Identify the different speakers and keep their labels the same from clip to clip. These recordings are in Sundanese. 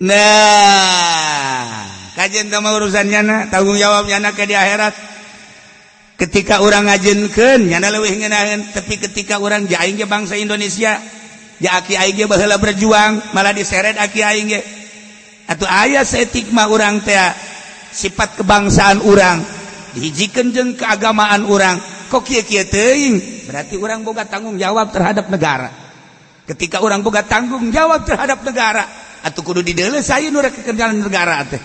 Speaker 1: Nah, kajian sama urusannya na, tanggung jawabnya na ke di akhirat. Ketika orang ngajenkeun nyana leuwih ngeunaheun, tapi ketika orang ja aing ge bangsa Indonesia, ja aki aing ge baheula berjuang, malah diseret aki aing ge. Atuh aya saeutik mah urang teh sifat kebangsaan urang dihijikeun jeung keagamaan urang. Kok kieu-kieu teuing? Berarti urang boga tanggung jawab terhadap negara. Ketika urang boga tanggung jawab terhadap negara, atuh kudu dideuleu sayu nu rek kekerjaan negara teh.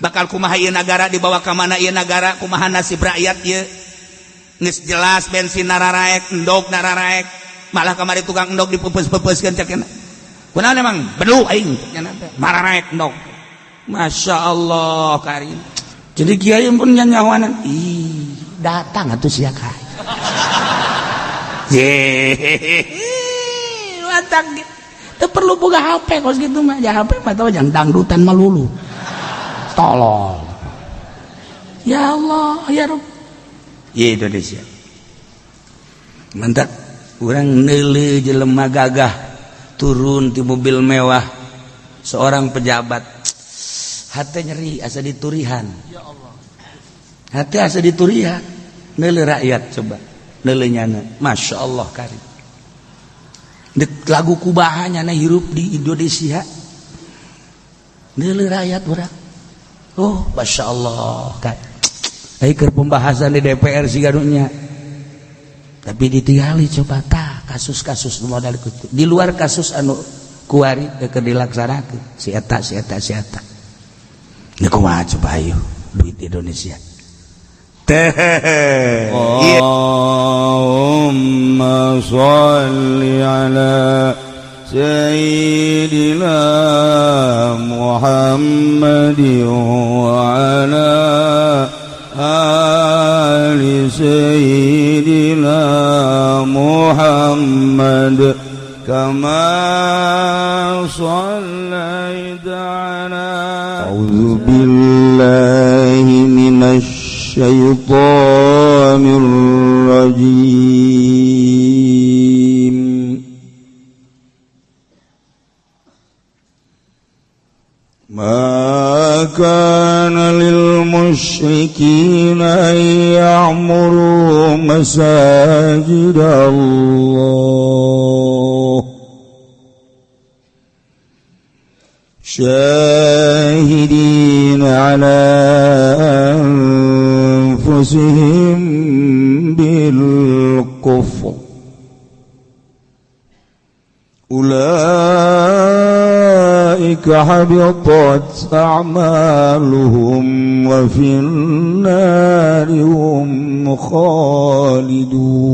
Speaker 1: Bakal kumaha ieu nagara, dibawa ka mana ieu nagara, kumaha nasib rakyat ieu. Geus jelas bensin nararaek, endog nararaek, malah kamari tukang endog dipepeus-pepeuskeun cek cenah. Kunaon emang belu aing cenah teh, mararaek endog. Masya Allah karim. Jadi kiai pun nyanyawanan, ih datang atuh sia ka. Ye, mantap. Teu perlu boga HP kos gitu mah, ya HP mah tau jang dangdutan melulu. Tolol. Ya Allah, ya Rabb. Ya Indonesia. Mantap. Urang neuleuh jelema gagah turun di mobil mewah seorang pejabat. Hati nyeri asa diturihan.
Speaker 2: Ya Allah.
Speaker 1: Hati asa diturihan. Neuleuh rakyat coba. Neuleuh nyana. Masya Allah karim. Dek lagu kubaha nyana hirup di Indonesia. Neuleuh rakyat urang. Oh, Masya Allah kan. Ai keur pembahasan di DPR sih gadunya. Tapi ditinggali coba tah kasus-kasus modal itu. Di luar kasus anu kuari keur dilaksanakeun si eta si eta si eta. Ini kumaha coba ayo duit Indonesia. Teh.
Speaker 3: Allahumma shalli ala sayyidina Muhammad wa ala ali sayyidina Muhammad kama shallaita ala. A'udzu billahi minasy syaithanir rajim. Ma kana lil musyrikin an ya'muru masajid Allah syahidin ala anfusihim bil kufr ulaika habitat a'maluhum wa fin nari hum khalidun.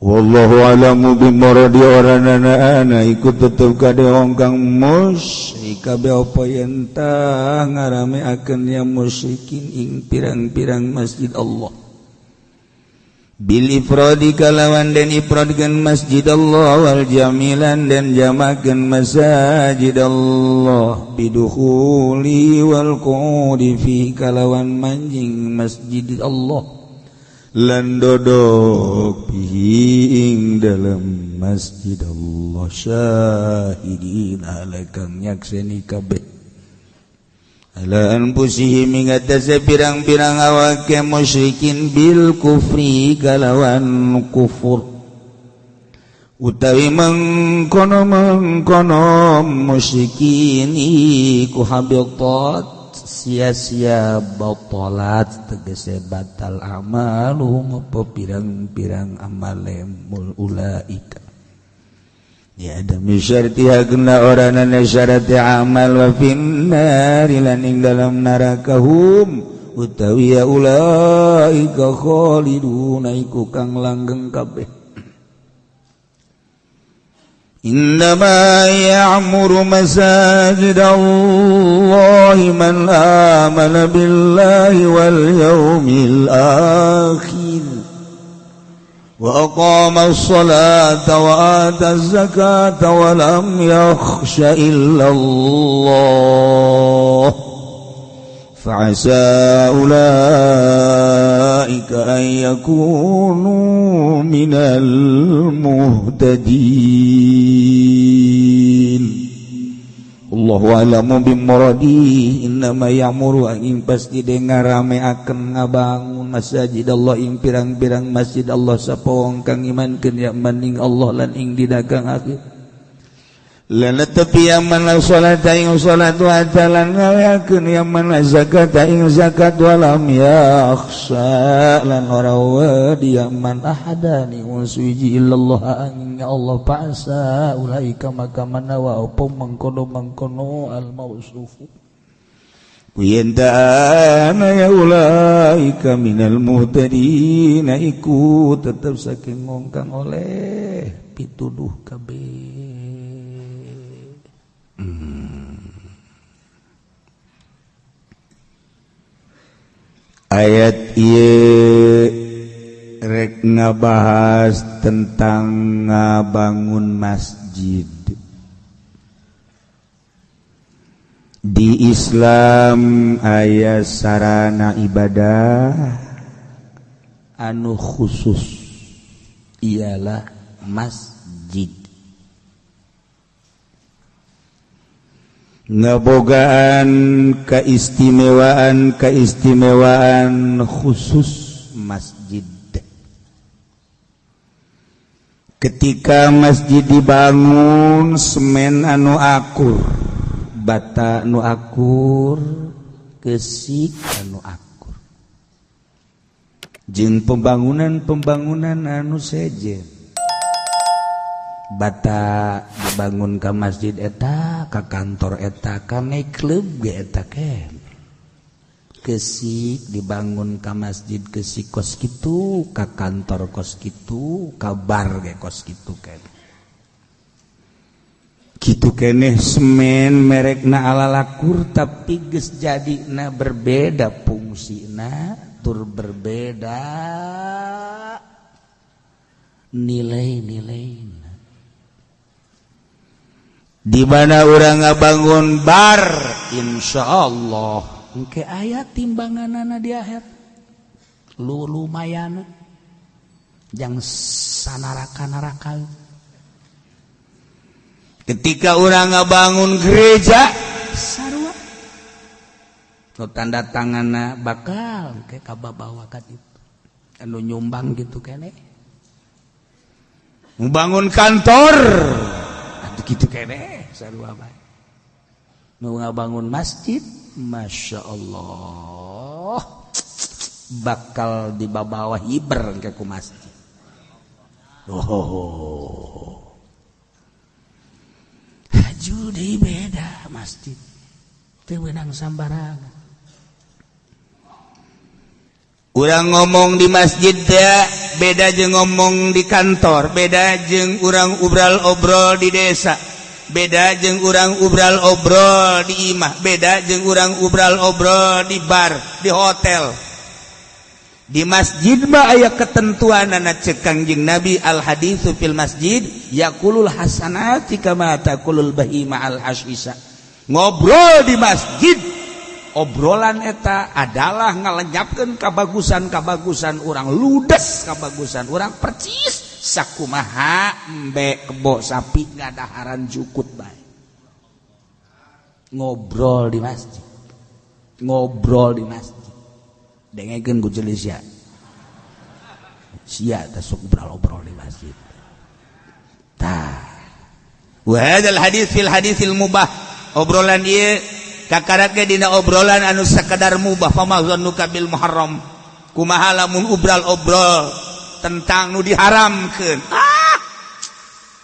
Speaker 3: Wallahu alamu bimuradi oranana ana ikut tetep kade wong kang musyrik kabeh apa yen tah ngarameakeun ya musyrikin ing pirang-pirang masjid Allah bil ifradi kalawan den ifradkeun masjid Allah wal jamilan den jamakeun masajid Allah bidukhuli wal qu'udi fi kalawan manjing masjid Allah lan dodok bihi ing dalam masjid Allah syahidin ala kang nyakseni kabeh ala anfusihim ing atase pirang-pirang awake musyrikin bil kufri kalawan kufur utawi mengkono-mengkono musyrikin iku habitat sia-sia batalat tegese batal amaluhum apa pirang-pirang amale mul ulaika ya ada misyartiha kena oranana syarat amal wa finnari lan ing dalam neraka hum utawi ya ulaika khaliduna iku kang langgeng kabeh. Innama ya'muru masajid Allah man amana billahi wal yawmil akhir wa aqama as-salata wa ata az-zakata wa lam yakhsha illa Allah fa'asa ulaika an yakunu minal muhtadin. Allahu a'lamu bimuradi innama ya'muru ing pasti ngarameakeun ngabangun masjid Allah ing pirang-pirang masjid Allah sapa wong kang imankeun ya maning Allah lan ing dina kang akhir lan tepi yaman salat ing salat wa talan ngaweakeun yaman zakat ing zakat walam yakhsha lan ora wedi yaman ahadani suwiji illallah ing Allah fa'sa ulaika maka manawa apa mangkono-mangkono al mausufu Yentana ya ulaika minal muhtadin iku tetep saking wong kang oleh pituduh kabeh. Ayat ieu rek ngabahas tentang ngabangun masjid. Di Islam aya sarana ibadah anu khusus ialah masjid. Ngebogaan keistimewaan-keistimewaan khusus masjid. Ketika masjid dibangun semen anu akur, bata anu akur, kesik anu akur. Jeung pembangunan-pembangunan anu sejen. Bata dibangun ke masjid eta, ke kantor eta, ka klub ge eta ken. Kesik dibangun ke masjid kesik kos kitu, ka kantor kos kitu, ka bar ge kos kitu ken. Kitu keneh semen merekna ala lakur tapi geus jadina berbeda fungsina, tur berbeda nilai-nilai. Di mana urang ngabangun bar, insyaallah engke aya timbanganana di akhir. Lu lumayan jang sanaraka-naraka. Ketika urang ngabangun gereja sarua nu tanda tanganna bakal engke kababawa ka ditu. Anu nyumbang gitu keneh. Membangun kantor gitu kene sarua bae. Nu ngabangun masjid, Masya Allah, bakal dibawa hiber ke ku masjid. Oh, haju deui beda masjid, teu meunang sambarangan. Urang ngomong di masjid ya, beda jeung ngomong di kantor, beda jeung urang obral-obrol di desa, beda jeung urang obral-obrol di imah, beda jeung urang obral-obrol di bar, di hotel. Di masjid mah aya ketentuanana ceuk Kangjeng Nabi al haditsu fil masjid yaqulul hasanati kama taqulul bahima al hasisa. Ngobrol di masjid, obrolan eta adalah ngalenyapkeun kabagusan-kabagusan urang, ludes kabagusan urang percis sakumaha embe kebo sapi ngadaharan jukut bae. Ngobrol di masjid, ngobrol di masjid, dengekeun ku jelis sia sia teh sok obrol-obrol di masjid. Tah, wa hadzal hadits fil haditsil mubah, obrolan ieu kakarak ge dina obrolan anu sakadar mubah. Fama zannuka bil muharram, kumaha lamun obral obrol tentang nu diharamkeun. Ah,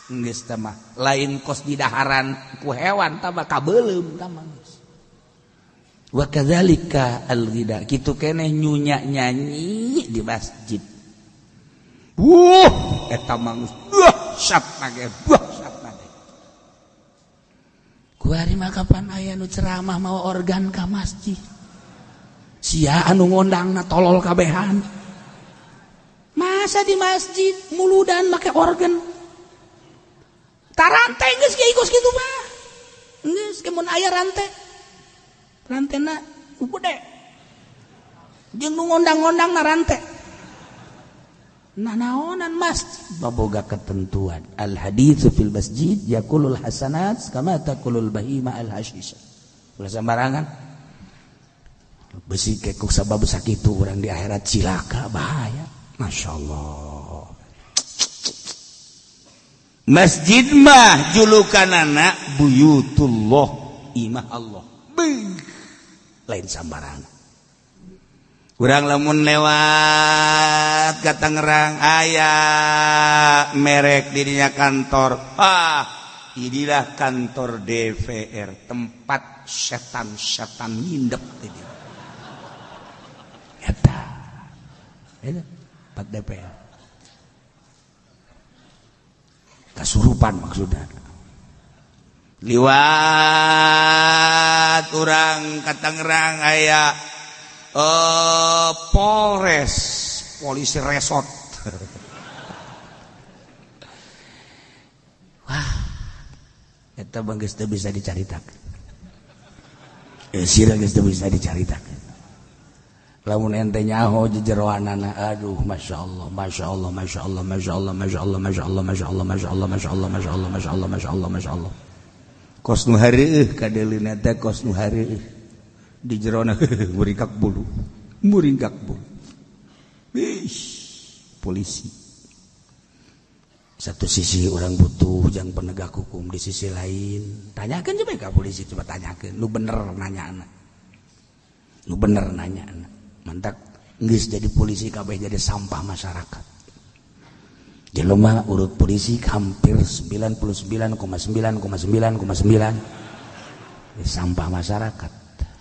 Speaker 3: geus tah mah lain kos didaharan ku hewan tah mah kabeuleum tah mah geus. Wa kadzalika al ghida, kitu keneh nyunya nyanyi di masjid. Wuh, eta mah geus dahsyat mage, dahsyat mage. Kuari mah kapan aya nu ceramah mawa organ ka masjid. Sia anu ngondangna tolol kabehan. Masa di masjid muludan make organ. Tarante geus ge kos kitu mah. Geus ke mun aya rante. Rantena gede. Jeung nu ngondang-ngondangna rante.
Speaker 1: Nanaonan masjid baboga ketentuan. Al haditsu fil masjid yakulul hasanat kama takulul bahima al hashisha. Ulah sembarangan. Besi kekuk sabab sakitu urang di akhirat cilaka bahaya. Masya Allah. Masjid mah julukanana buyutullah, imah Allah. Beuh, lain sambarangan. Urang lamun lewat ka Tangerang aya merek dirinya kantor. Ah, inilah kantor DPR, tempat setan-setan ngindep di dieu. Eta. Eta tempat DPR. Kasurupan maksudnya. Liwat urang ka Tangerang aya Polres, polisi resort. Wah, eta bang geus teu bisa dicaritakeun. Sira geus teu bisa dicaritakeun. Lamun ente nyaho jejeroanana, aduh masya Allah, masya Allah, masya Allah, masya Allah, masya Allah, masya Allah, masya Allah, masya Allah, masya Allah, masya Allah, masya Allah, masya Allah, masya Allah. Kos nu hareueuh kadeuleuna teh kos nu hareueuh. Di jerona muringkak bulu, muringkak bulu. Ih, polisi. Satu sisi orang butuh jang penegak hukum, di sisi lain tanyakan coba ke polisi, coba tanyakan, lu bener nanya anak, lu bener nanya anak. Mantak geus jadi polisi kabeh jadi sampah masyarakat. Jelema urut polisi hampir 99,9,9,9 sampah masyarakat.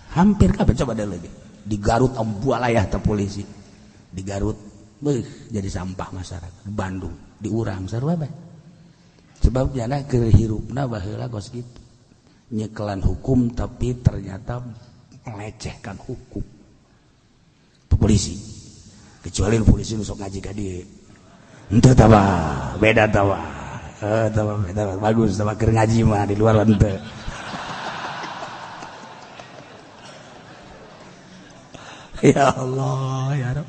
Speaker 1: Hampir kabeh coba ada lagi. Di Garut ambualayah teh polisi. Di Garut beuh jadi sampah masyarakat. Di Bandung, di urang sarua bae. Sebab jana keur hirupna baheula kos kitu. Nyekelan hukum tapi ternyata melecehkan hukum. Polisi kecuali polisi nu sok ngaji ka dieu henteu tah beda tah tah beda bagus tah keur ngaji mah di luar henteu. Ya Allah ya Rabb.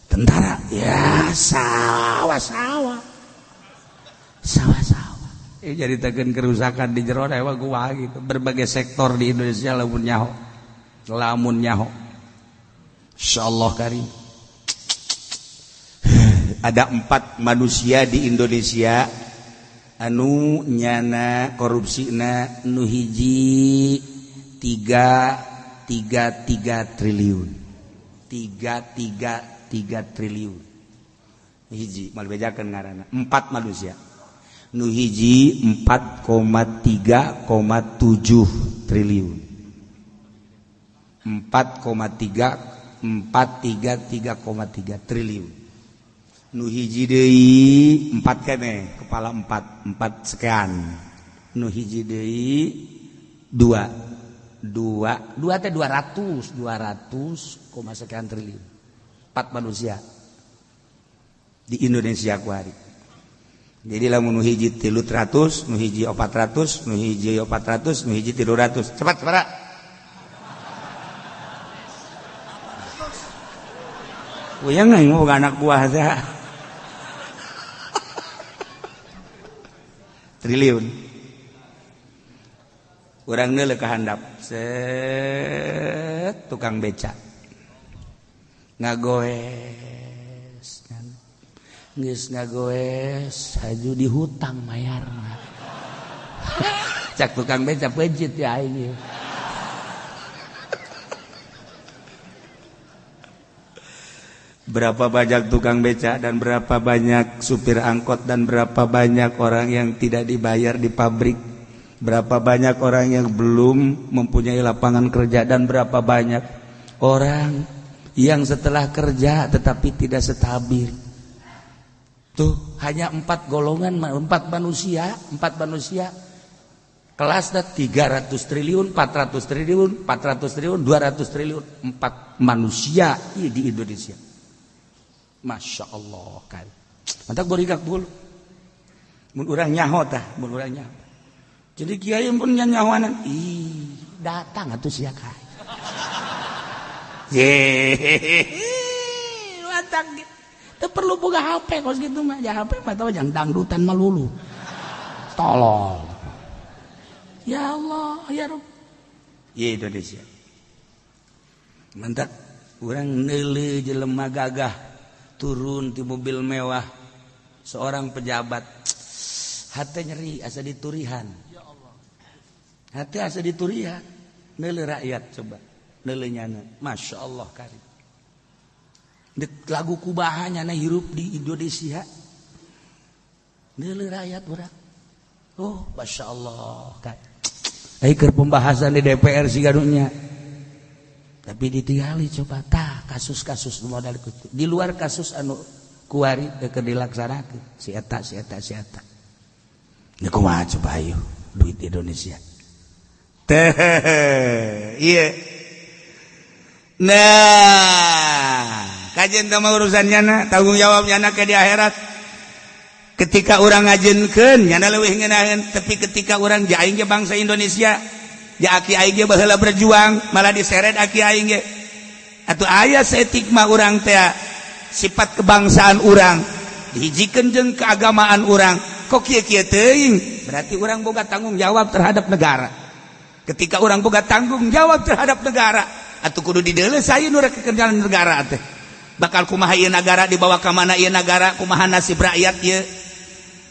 Speaker 1: Tentara ya sawah-sawah sawah-sawah jadi tekan kerusakan di jero dewa gua gitu. Berbagai sektor di Indonesia lamun nyaho, lamun nyaho insyaallah karim. Ada 4 manusia di Indonesia anu nyana korupsina nu hiji 333 triliun, 333 triliun hiji mal bejakeun ngaranna. 4 manusia nu hiji 4,3,7 triliun, 4,3 433,3 triliun. Nu hiji deui 4 kene, kepala 4, 4 sekian. Nu hiji deui 2 2 2 teh 200, 200 koma sekian triliun. 4 manusia di Indonesia ku hari. Jadi lamun nu hiji 300, nu hiji 400, nu hiji 400, nu hiji 300. Cepat, cepat. Uyang nggak mau anak buah saya. Triliun. Urang neuleuh ka handap. Set tukang beca. Ngagoes. Geus ngagoes haju dihutang mayarna. Cak tukang beca peuncit ya aing. Berapa banyak tukang beca dan berapa banyak supir angkot dan berapa banyak orang yang tidak dibayar di pabrik, berapa banyak orang yang belum mempunyai lapangan kerja, dan berapa banyak orang yang setelah kerja tetapi tidak stabil. Tuh hanya 4 golongan, 4 manusia, 4 manusia. Kelasnya 300 triliun, 400 triliun, 400 triliun, 200 triliun, 4 manusia di Indonesia. Masya Allah kan. Mantap borigak bulu. Mun urang nyaho tah, mun urang nyaho. Jadi kiai pun nyahoanan. Ih, datang atuh sia ka. Ye. Mantap. Teu perlu boga HP kos gitu mah. Ya HP mah tau jang dangdutan melulu. Tolol. Ya Allah, ya Rabb. Ya Indonesia. Mantap urang neuleuh jelema gagah turun di mobil mewah seorang pejabat. Hati nyeri asa diturihan. Hati asa diturihan. Neuleuh rakyat coba. Neuleuh nyana. Masya Allah karim. Lagu kubaha nyana hirup di Indonesia. Neuleuh rakyat urang. Oh, Masya Allah karim. Ai keur pembahasan di DPR sigadunya. Tapi ditinggali coba tah kasus-kasus modal di luar kasus anu kuari keur dilaksanakeun si eta si eta si eta. Ini kumaha coba ayo duit Indonesia. Teh iya. Nah, kajian teh mah urusannya na, tanggung jawabnya na ke di akhirat. Ketika orang ngajenkeun nyana leuwih ngeunaheun, tapi ketika orang ja aing ge bangsa Indonesia, ja aki aing ge baheula berjuang, malah diseret aki aing ge. Atuh aya saeutik mah urang teh sifat kebangsaan urang dihijikeun jeung keagamaan urang. Kok kieu-kieu teuing? Berarti urang boga tanggung jawab terhadap negara. Ketika urang boga tanggung jawab terhadap negara, atuh kudu dideuleu sayeun urang kekerjaan negara teh. Bakal kumaha ieu nagara dibawa ka mana ieu nagara, kumaha nasib rakyat ieu.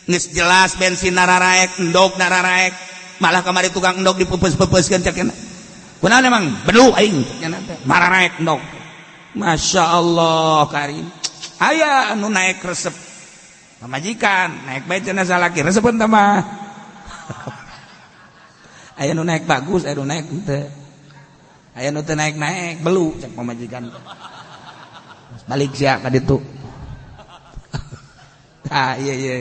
Speaker 1: Geus jelas bensin nararaek, endog nararaek, malah kamari tukang endog dipeupeus-peupeuskeun cek cenah. Kunaon emang belu aing cenah teh, mararaek endog. Masya Allah karim. Aya anu naek resep. Pamajikan naek bae cenah salaki resepeun teh mah. Aya nu naek bagus, aya nu naek henteu. Aya nu teu naek-naek belu cek pamajikan. Balik sia ka ditu. Ah iya iya.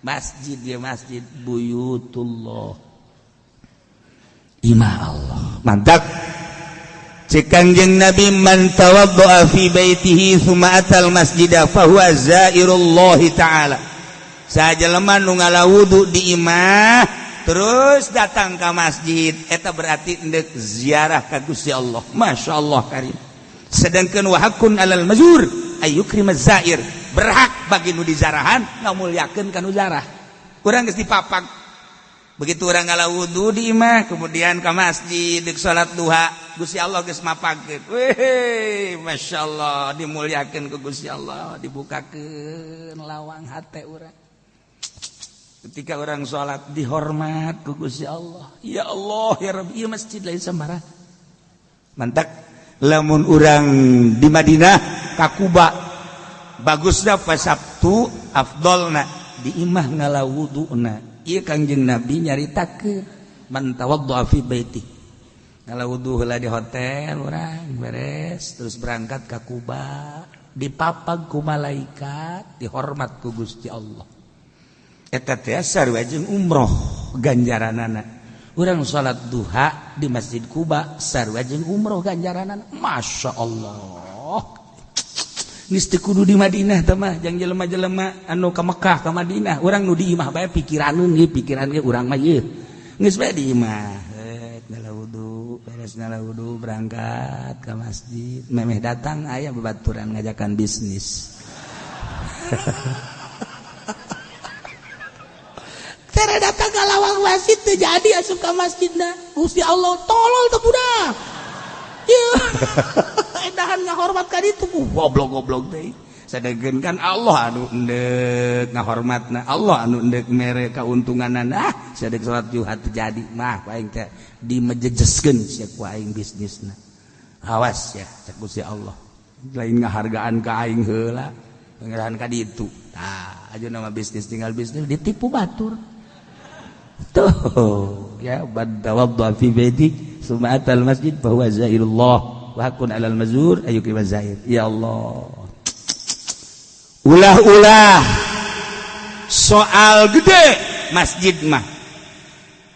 Speaker 1: Masjid ya masjid buyutullah. Imah Allah. Mantap. Cek Kangjeng Nabi man tawaddoa fi baitihi tsumma atal masjida fahuwa zairullahi ta'ala. Sajelema nu ngala wudu di imah terus datang ke masjid eta berarti endek ziarah ka Gusti Allah. Masya Allah karim. Sedangkan wa haqqun alal mazur ayyukrima zair, berhak bagi nu dizarahan ngamulyakeun ka nu zarah. Urang geus dipapag. Begitu urang ngala wudu di imah kemudian ke masjid deuk salat duha, Gusti Allah geus mapagkeun. Weh, Masya Allah dimulyakeun ku Gusti Allah, dibukakeun lawang hate urang. Ketika orang salat dihormat ku Gusti Allah. Ya Allah ya Rabbi, ieu masjid lain sembarang. Mantak lamun urang di Madinah ka Kuba bagusna pas Sabtu afdolna di imah ngala wuduna. Ieu Kangjeng Nabi nyaritakeun man tawaddoa fi baiti. Ngala wudu heula di hotel urang beres terus berangkat ka Kuba dipapag ku malaikat dihormat ku Gusti Allah. Eta teh sarua jeung umroh ganjaranana. Urang salat duha di Masjid Kuba sarua jeung umroh ganjaranana. Masya Allah. Geus teu kudu di Madinah teh mah jang jelema-jelema anu ka Mekah ka Madinah, urang nu di imah bae pikiraneun ieu pikiran ge urang mah ieu. Geus bae di imah. Ngala wudu, beres ngala wudu berangkat ka masjid, memeh datang aya babaturan ngajakan bisnis. Tere datang ka lawang masjid teu jadi asup ka masjidna. Gusti Allah tolol teh budak. Ieu. Edahan ngahormat ka ditu goblok-goblok teh. Sadegkeun kan Allah anu endek ngahormatna, Allah anu endek mere kauntunganana. Ah, sadek salat juha teu jadi mah ku aing teh dimejejeskeun sia ku aing bisnisna. Awas ya cek Gusti Allah. Lain ngahargaan ka aing heula, ngarahan ka ditu. Tah, aja nama bisnis tinggal bisnis ditipu batur. Tuh, ya man tawadda fi baiti summa atal masjid fa huwa zairullah wa haqqun alal mazur ayyukrima zair. Ya Allah. Ulah-ulah soal gede masjid mah.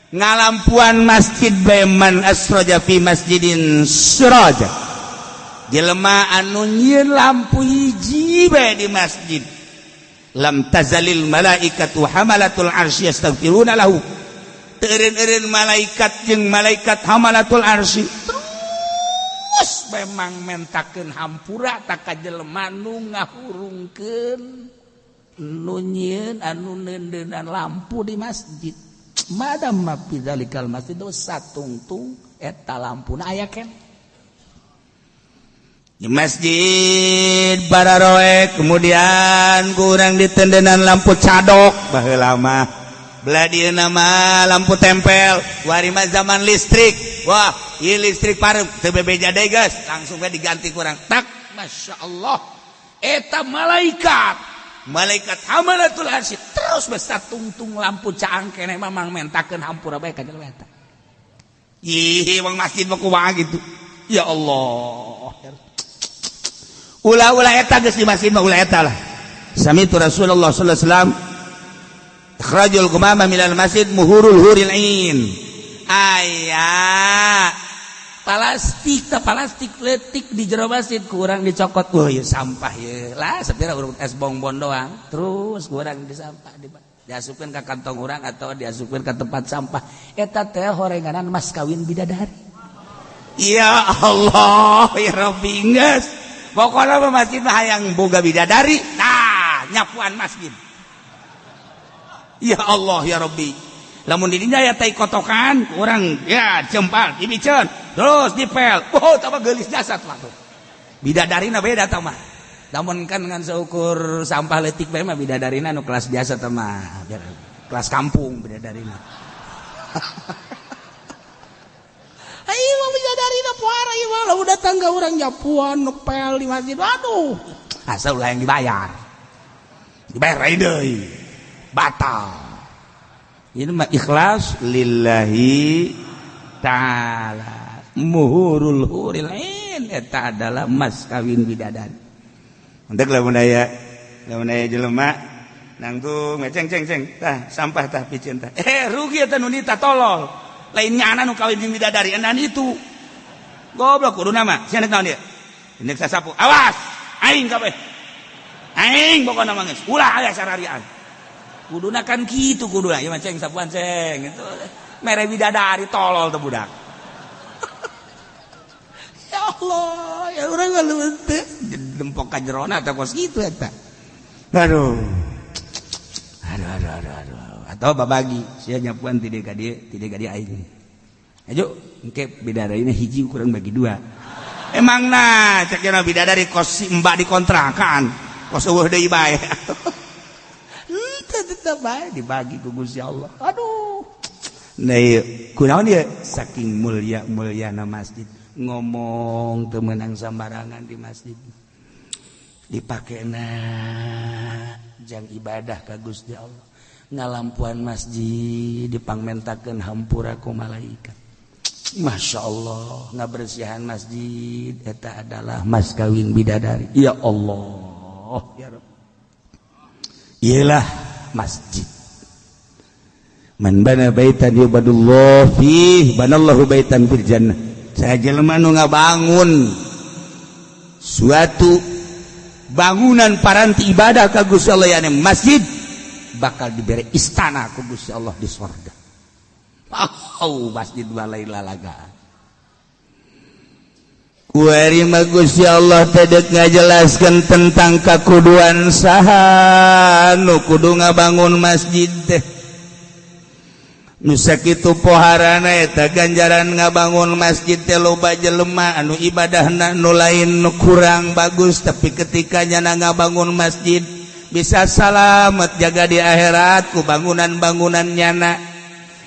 Speaker 1: Ngalampuan masjid bae man asraja fi masjidin siraja. Jelema anu nyieun lampu hiji bae di masjid. Lam tazalil malaikatu hamalatul arsy yastaghfiruna lahu. Teu eureun-eureun malaikat jeung malaikat hamalatul arsy terus memang mentakeun hampura tak ka jelema nu ngahurungkeun nu nyieun anu neundeunan lampu di masjid. Madam ma fi dzalikal masjid satungtung eta lampuna aya keneh. Di masjid para roek kemudian kurang ditendenan lampu cadok baheula mah belah dieu nama lampu tempel wari mah zaman listrik. Wah, ieu listrik pareup teu bebeja deui geus, langsung we diganti kurang tak. Masya Allah, eta malaikat malaikat hamalatul arsy terus tungtung lampu caang keneh mah mang mentakeun hampura bae ka jelema eta. Ih, wong masjid mah kumaha gitu. Ya Allah. Ulah-ulah eta geus di masjid mah ulah eta lah. Sami'tu Rasulullah sallallahu alaihi wasallam ikhrajul qumama minal masjid muhurul huril ain. Aya plastik ta plastik letik di jero masjid kurang dicokot. Wah, ieu sampah ieu. Lah sapira urut es bongbon doang. Terus kurang disampah diasupkeun ka kantong urang atau diasupkeun ka tempat sampah. Eta teh horenganan mas kawin bidadari. Ya Allah, ya Rabbi geus. Pokokna mah masjid mah hayang boga bidadari. Nah, nyapuan masjid. Ya Allah ya Rabbi. Lamun di dinya aya tai kotokan, urang ya jempal, dibiceun, terus dipel. Oh, tambah geulis jasad mah tuh. Bidadarina beda tah mah. Lamun kan ngan seukur sampah leutik bae mah bidadarina nu kelas biasa tah mah. Kelas kampung bidadarina. Ayo mah bidadarina puara ieu mah lamun datang ka urang nyapuan ngepel di masjid. Aduh, asal ulah yang dibayar. Dibayar deui. Batal. Ini mah ikhlas lillahi ta'ala. Muhurul huril ain eta adalah mas kawin bidadari. Untuk lamun aya jelema nangtung ceng ceng ceng tah sampah tah piceun tah. Rugi eta nu nita tolol. Lain nyana nu kawin jeung bidadari enan itu. Goblok kudu nama sia naon ieu? Indek sasapu. Awas aing kabeh. Aing pokona mah geus ulah aya sararian. Kuduna kan kitu kuduna ieu mah ceng sapuan ceng itu mere bidadari tolol teh budak. Ya Allah, ya urang leuweut teh dempok ka jerona teh kos kitu eta. Aduh. Aduh aduh aduh aduh. Atau babagi sia nyapuan ti dieu ka dieu, ti dieu ka dieu aing. Ayo engke bidadarina hiji kurang bagi dua. Emang nah cek cenah bidadari kos si mbak dikontrakan, kos eueuh deui bae. Tetep bae dibagi ku Gusti Allah. Aduh. Nah ieu kunaon ieu saking mulia-muliana masjid ngomong teu meunang sambarangan di masjid. Dipakena jang ibadah ka Gusti Allah. Ngalampuan masjid dipangmentakeun hampura ku malaikat. Masya Allah, ngabersihan masjid eta adalah mas kawin bidadari. Ya Allah, ya Rabb. Iyalah masjid. Man bana baitan yubadullah fih banallahu baitan fil jannah. Saha jelema nu ngabangun suatu bangunan paranti ibadah ka Gusti Allah yakni masjid bakal diberi istana ku Gusti Allah di sorga. Oh, masjid walai lalagaan. Kuari mah Gusti Allah teh deuk ngajelaskeun tentang kakuduan saha nu kudu ngabangun masjid teh. Nu sakitu poharana eta ganjaran ngabangun masjid teh loba jelema anu ibadahna nu lain nu kurang bagus, tapi ketika nyana ngabangun masjid bisa salamet jaga di akhirat ku bangunan-bangunan nyana.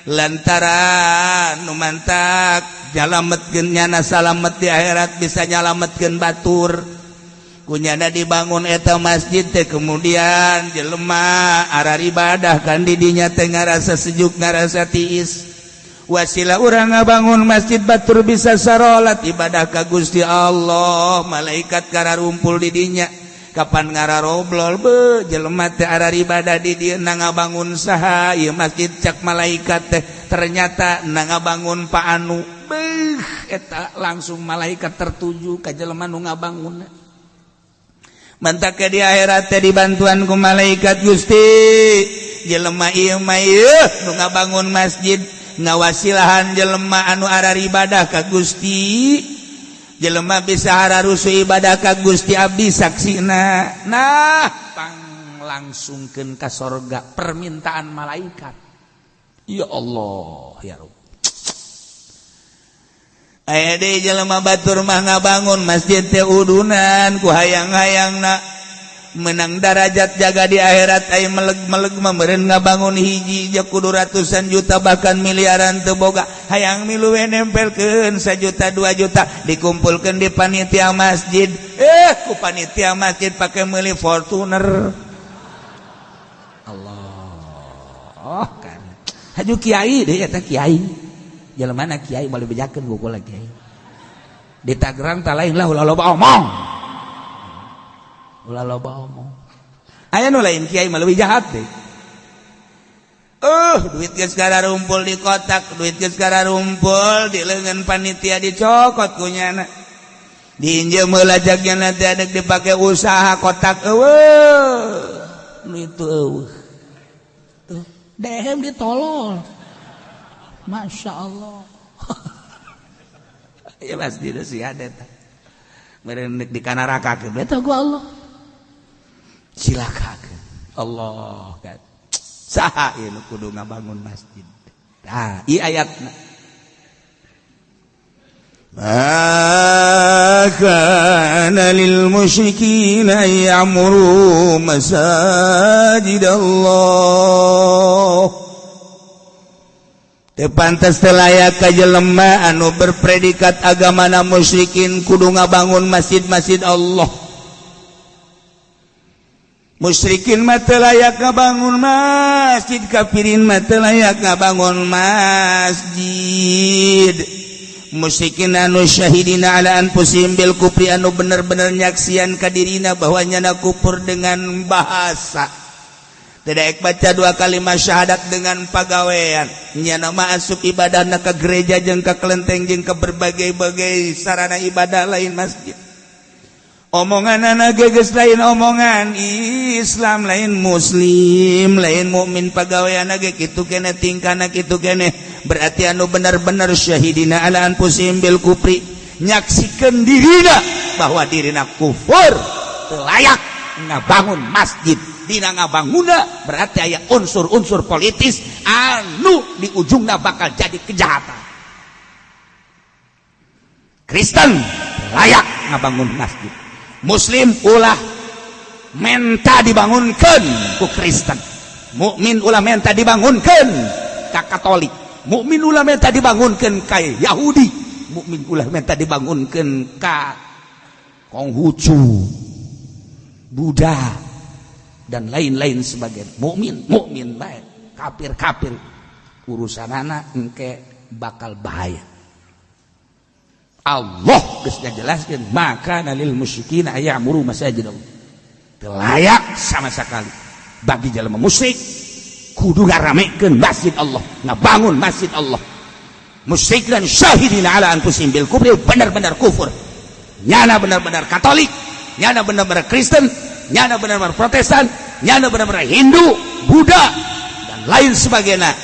Speaker 1: Lantaran nu mantak nyalametkeun nyana salamet di akhirat bisa nyalametkeun batur kunyana dibangun eta masjid teh kemudian jelema arar ibadah kan di dinya teh ngarasa sejuk ngarasa tiis. Wasilah urang ngabangun masjid batur bisa sarolat ibadah ka Gusti Allah, malaikat kararumpul di dinya. Kapan ngararoblol be jelema teh arar ibadah di dieu na ngabangun saha ieu masjid cak malaikat teh ternyata na ngabangun Pak Anu beuh eta langsung malaikat tertuju ka jelema nu ngabangunna. Mantak di akhirat teh dibantuan ku malaikat Gusti jelema ieu mah ieu nu ngabangun masjid ngawasilahan jelema anu arar ibadah ka Gusti. Jelema bisa hararusuh ibadah ka Gusti abdi saksina. Nah, pang langsungkeun ka sorga permintaan malaikat. Ya Allah, ya Rabb. Aya deui jelema batur mah ngabangun masjid teh udunan ku hayang-hayangna menang darajat jaga di akhirat. Aya meleg-meleg mah meureun ngabangun hiji ja kudu ratusan juta bahkan miliaran teu boga, hayang milu we nempelkeun 1 juta 2 juta dikumpulkeun di panitia masjid. Ku panitia masjid pake meuli Fortuner. Allah kan haju kiai deui eta, kiai jelema mana, kiai boleh bejakeun ku kiai di Tangerang tak lain lah. Ulah loba omong, ulah loba omong. Aya nu lain kiai mah leuwih jahat deh. Duit geus rumpul di kotak, duit geus rumpul di leungeun panitia, dicokot ku nyana, diinjem heula jagnya, nanti ada dipakai usaha, kotak eueuh nu itu eueuh tuh dehem ditolol. Masya Allah ya, pasti sih ada meureun di kanarakakeun eta ku Allah, silakakeun Allah kan. Saha ieu nu kudu ngabangun masjid? Tah, ieu ayatna.
Speaker 3: ما كان للمشركين أن يعمروا مساجد الله.
Speaker 1: Teu pantes, teu layak ka jelema anu berpredikat agamana musyrikin kudu ngabangun masjid-masjid Allah. Musyrikin mah teu layak ngabangun masjid, kafirin mah teu layak ngabangun masjid. Musyrikin anu syahidina ala anfusihim bil kufri, anu bener-bener nyaksian ka dirina bahwa nyana kufur dengan bahasa, tidak baca dua kalimat syahadat, dengan pagawean nyana mah asup ibadah ke gereja jeung ke kelenteng jeung ke berbagai-bagai sarana ibadah lain masjid. Omongan anak geus lain omongan Islam, lain muslim, lain mukmin. Pagawean ge kitu kene, tingkana kitu kene, berarti anu benar-benar syahidina ala anfusihim bil kufri, nyaksikeun dirina bahwa dirina kufur, layak ngabangun masjid. Dina ngabanguna berarti aya unsur-unsur politis anu di ujungna bakal jadi kejahatan. Kristen layak ngabangun masjid, Muslim ulah menta dibangunkan ku Kristen, mukmin ulah menta dibangunkan ka Katolik, mukmin ulah menta dibangunkan ka Yahudi, mukmin ulah menta dibangunkan ka Konghucu, Buddha, dan lain-lain sebagai mukmin. Mukmin baik, kafir kafir, urusan anak engke bakal bahaya. Allah geus ngajelaskeun, ma kana lil musyrikin ayya'muru masajid Allah. Teu layak sama sekali bagi jelema musyrik kudu ngaramekeun masjid Allah, ngabangun masjid Allah. Musyrik dan syahidina ala anfusihim bil kufri, benar-benar kufur nyana, benar-benar Katolik nyana, benar-benar Kristen nyana, benar-benar Protestan nyana, benar-benar Hindu, Buddha, dan lain sebagainya,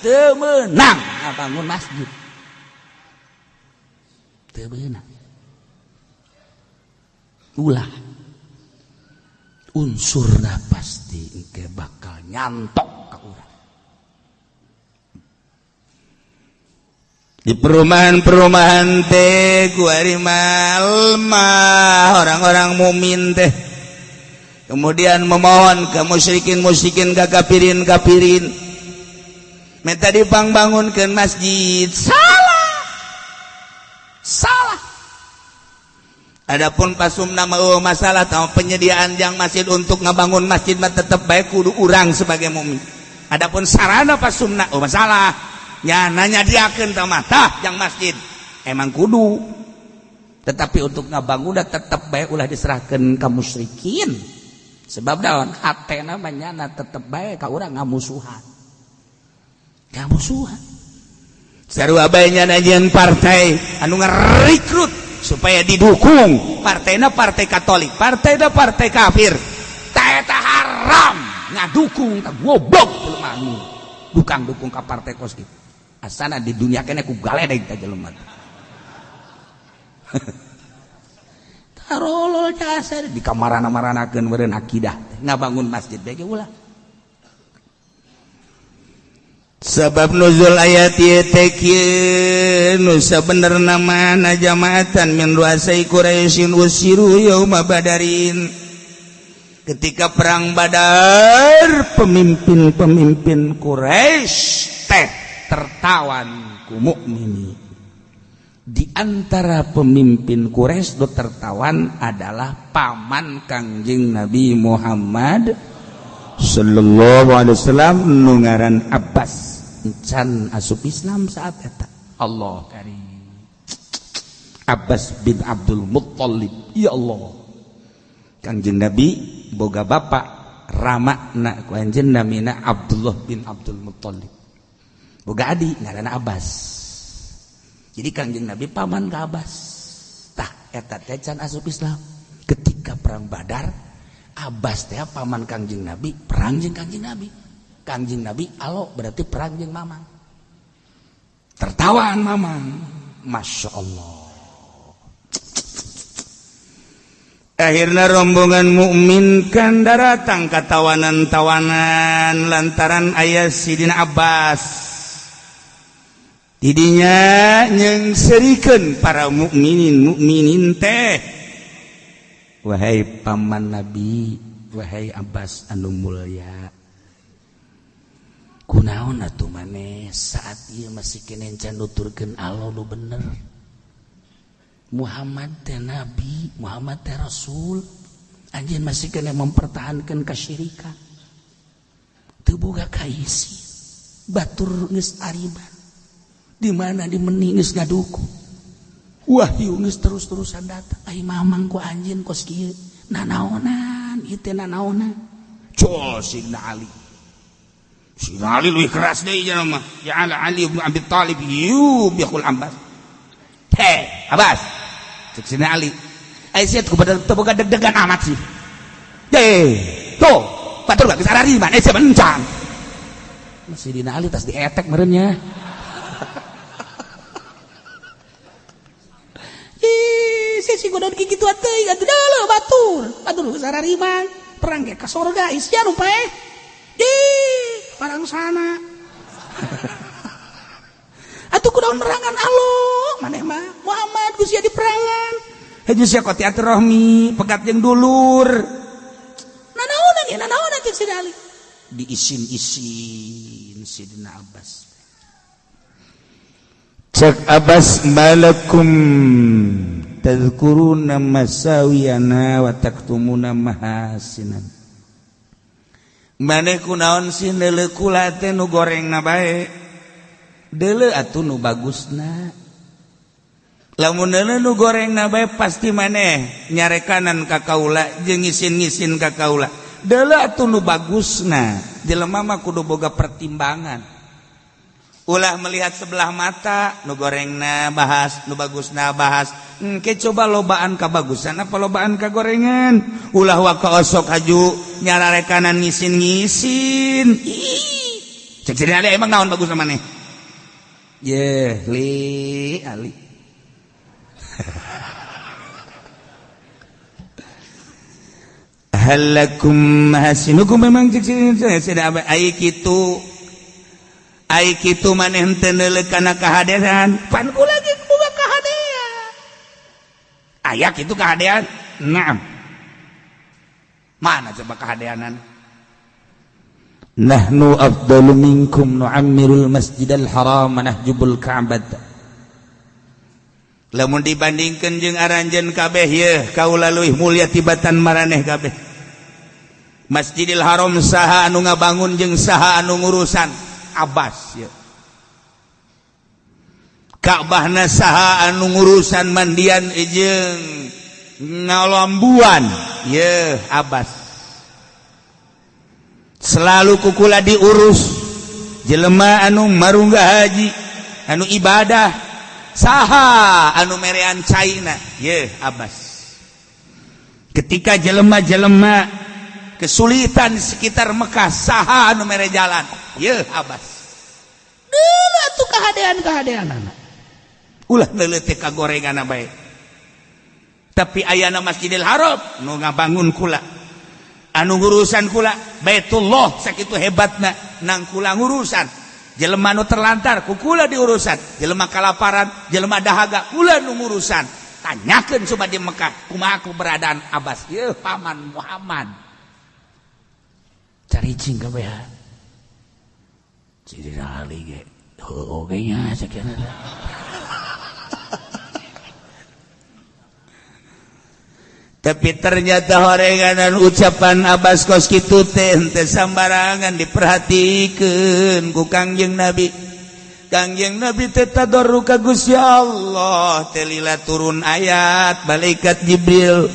Speaker 1: teu meunang ngabangun masjid, teu meunang. Ulah, unsurna pasti engke bakal nyantok ka urang.
Speaker 3: Di perumahan-perumahan teh kuari mah orang-orang mukmin teh kemudian memohon ke musyrikin musyrikin, ke kafirin kafirin, minta dipangbangunkeun masjid. Salah, salah. Adapun pasum nama masalah tahu penyediaan yang masjid, untuk ngabangun masjid mah tetep baik kudu urang sebagai mukmin. Adapun sarana pasumna, oh masalah ya, nanya diakeun tah mah tah yang masjid emang kudu, tetapi untuk ngabangun tetep baik ulah diserahkan ke musyrikin, sebab daun hatena mah tetep baik ka urang ngamusuhan, ngamusuhan. Sarua bae nya partai anu ngarekrut supaya didukung partainya, partai Katolik, partainya partai kafir, eta haram ngadukung. Tak goblok anu dukang dukung ka partai kos gitu, asana di dunia kene ku galedeg ta jelema.
Speaker 1: Tarolol jasad di kamarana-maranakeun meureun akidah ngabangun masjid bae ge ulah. Sebab nuzul ayat ieu teh kieu nu sabenerna mana jamaatan min ruasai Quraisyin usiru yauma badarin. Ketika perang Badar pemimpin-pemimpin Quraisy teh tertawan ku mukminin. Di antara pemimpin Quraisy do tertawan adalah paman Kangjeng Nabi Muhammad sallallahu alaihi wasallam nu ngaran Abbas. Can asup Islam saat eta. Allah karim. Abbas bin Abdul Muttalib. Ya Allah. Kangjeng Nabi boga bapak ramakna ku anjeun namina Abdullah bin Abdul Muttalib. Boga adi ngaranna Abbas. Jadi Kangjeng Nabi paman ka Abbas. Tah eta teh can asup Islam. Ketika perang Badar, Abbas teh paman Kangjeng Nabi, perang jeung Kangjeng Nabi. Kangjeng Nabi alo berarti perang jeung mamang. Tertawaan mamang. Masya Allah. Akhirnya rombongan mukmin kan daratang ka tawanan-tawanan lantaran aya Sidina Abbas. Tidinya nyengserikeun para mukminin mukminin teh. Wahai paman Nabi, wahai Abbas anu mulya. Kunaon atuh maneh saat ieu masih keneh can nuturkeun Allah nu bener. Muhammad teh nabi, Muhammad teh rasul. Anjeun masih keneh mempertahankan kesyirikan. Teu boga kaisi. Batur geus ariban. Di mana dimeni geus ngaduku. Wahyu geus terus-terusan datang. Ai mamang ku anjeun kos kieu. Nanaonan, ieu teh nanaonan. Col Sidna Ali. Sidna Ali leuwih keras deui cenah mah. Ya Ali bin Abi Thalib yubihul Abbas. Hei, Abbas. Cek Sidna Ali. Ai sia teu boga deg-degan amat sih. Deh, tuh, batur geus arariman, sia mencan. Sidna Ali tas dietek meureun nya. Si godon kitu teuing atuh deuleu batur. Batur geus arariman, perang ge ka sorga isia nu paeh. Ih, parang sana. Atuh kunaon merangan Allah, maneh mah Muhammad geus sia diperangan. Heuh sia qati'atur rahmi, pegat jeung dulur. Nanaonan ya nanaonan cek Sidna Ali. Diisin-isin Sidna Abbas. Cek Abbas malakum tadhkuruna masawiyana wa taktumuna mahasinan. Maneh kunaon sih neuleuh kula teh nu gorengna bae. Deuleu atuh nu bagusna. Lamun deuleu nu gorengna bae pasti maneh nyarekanan ka kaula jeung ngisin-ngisin ka kaula. Deuleu atuh nu bagusna. Jelema mah kudu boga pertimbangan. Ulah melihat sebelah mata, nu gorengna bahas, nu bagusna bahas. Engke coba lobaan kabagusan apa lobaan kagorengan. Ulah waka osok haju nyararekanan ngisin-ngisin. Ih. Cek Sidna Ali emang naon bagus maneh? Yeh, li Ali. Halakum mahasinukum memang cek Sidna ai kitu. Ai kitu maneh henteu neuleuh kana kahadean, pan kula ge boga kahadean. Aya kitu kahadean? Naam. Mana coba kahadeanan? Nahnu afdalu minkum nu'ammirul masjidal haram nahjubul ka'bah. Lamun dibandingkeun jeung aranjeun kabeh yeuh kaula leuwih mulia tibatan maraneh kabeh. Masjidil Haram saha anu ngabangun jeung saha anu ngurusan? Abbas ya. Ka'bahna saha anu ngurusan mandian jeung ngalambuan ye Abbas. Selalu kukula diurus jelema anu marungga haji anu ibadah saha anu merean caina ye Abbas. Ketika jelema-jelema kesulitan di sekitar Mekah saha anu mere jalan ye Abbas. Deuleu atuh kahadean-kahadeanana. Ulah neuleuh teh kagorenganna bae. Tapi ayana Masjidil Haram nu ngabangun kula, anu ngurusan kula. Baitullah sakitu hebatna nang kula ngurusan. Jelema nu terlantar ku kula diurusan, jelema kalaparan, jelema dahaga kula nu ngurusan. Tanyakeun coba di Mekah kumaha keberadaan Abbas, yeuh paman Muhammad. Caricing kabeh Sidina Ali ge heueuh oge nya sakieu. Tapi ternyata horenganan ucapan Abbas kos kitu teh henteu sambarangan diperhatikeun ku Kangjeng Nabi. Kangjeng Nabi teh tadarru ka Gusti Allah teh lila turun ayat malaikat Jibril.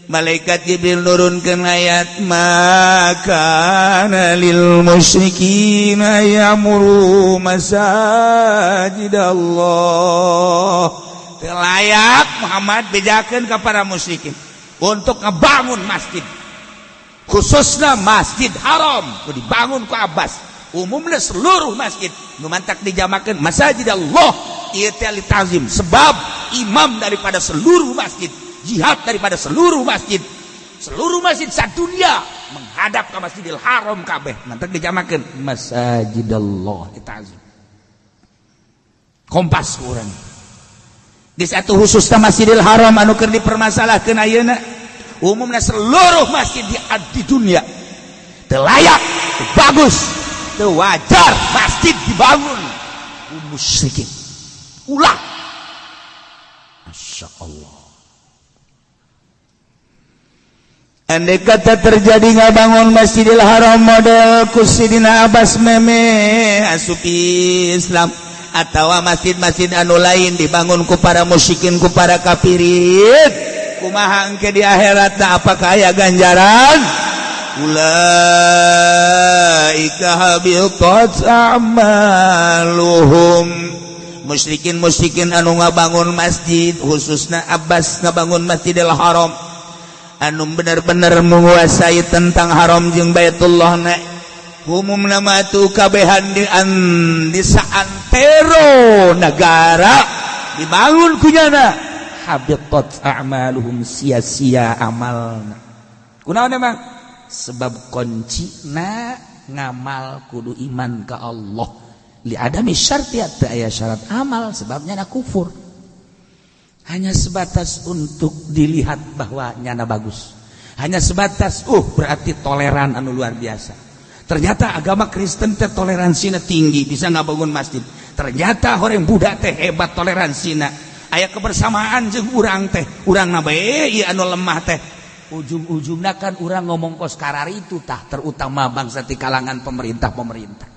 Speaker 1: Malaikat Jibril nurunkeun ayat maka lil musyrikin ya'muru masajid Allah. Layak Muhammad bejakeun ka para musyrikin untuk ngebangun masjid, khususnya Masjid Haram nu dibangun ku Abbas. Umumnya seluruh masjid nu mantak dijamakeun Masjid Allah ieu teh li ta'zim, sebab imam daripada seluruh masjid, jihad daripada seluruh masjid, seluruh masjid sadunia menghadap ke Masjidil Haram kabeh mantak dijamakeun Masjid Allah li ta'zim. Kompas ku urang di satu khususnya Masjidil Haram anu keur dipermasalahkeun ayeuna, umumnya seluruh masjid di dunia teu layak, teu bagus, teu wajar masjid dibangun ku musyrikin. Ulah. Masya Allah. Andai kata terjadi ngabangun Masjidil Haram model ku Sidina Abbas meme asupi Islam, atau masjid-masjid anu lain dibangun ku para musyrikin, ku para kafirin, kumaha engke di akhirat apakah aya ganjaran? Ulaika habitat a'maluhum. Musyrikin-musyrikin anu ngabangun masjid, khususna Abbas ngabangun Masjidil Haram anu bener-bener menguasai tentang haram jeung Baitullah na umum nama tu kabehan di saantero negara dibangun kunyana habitat a'maluhum, sia-sia amalna. Kunaon emang? Sebab kuncina ngamal kudu iman ka Allah. Li adami syarti teu aya syarat amal, sebabnya na kufur. Hanya sebatas untuk dilihat bahwa nyana bagus. Hanya sebatas berarti toleran anu luar biasa. Ternyata agama Kristen teh toleransinya tinggi, bisa ngabangun masjid. Ternyata orang Buddha teh hebat toleransina. Aya kebersamaan jeung urang teh, urang na bae ieu anu lemah teh. Ujung-ujungna kan urang ngomong kos kararitu tah, terutama bangsa di kalangan pemerintah-pemerintah.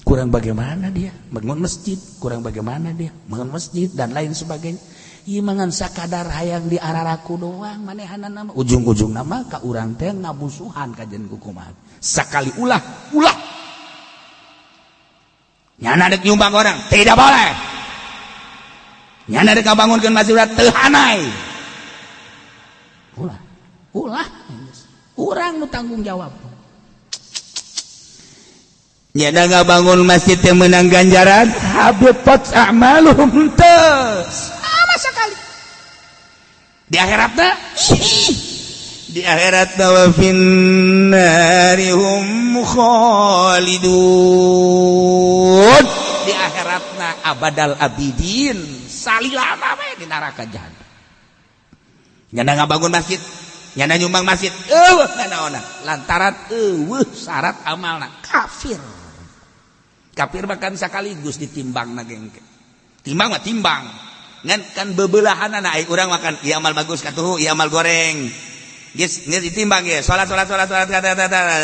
Speaker 1: Kurang bagaimana dia bangun masjid, kurang bagaimana dia bangun masjid dan lain sebagainya. Ieu mangan sakadar hayang di araraku doang manehanna mah. Ujung-ujungna mah ka urang teh ngamusuhan ka jeung kumaha. Sakali ulah, ulah. Nyana dek nyumbang orang, tidak boleh. Nyana dek ngabangunkeun masjid teu hanai. Ulah, ulah. Urang nu tanggung jawab. Nyana ngabangun masjid teh meunang ganjaran, habitat a'maluhum teu. Sama sekali. Di akhiratna di akhirat wa finnari hum khalidun. Di akhiratna abadal abidin, salilama we di neraka jahanam. Nyana ngabangun masjid, nyana nyumbang masjid, eueuh nanaonna lantaran eueuh syarat amalna kafir. Kafir bahkan sekaligus ditimbangna gengke. Timbang mah timbang. Ngan kan bebelahanana ai urang makan ieu amal bagus katuhu, ieu amal goreng. Geus geus ditimbang ge. Salat salat salat salat kata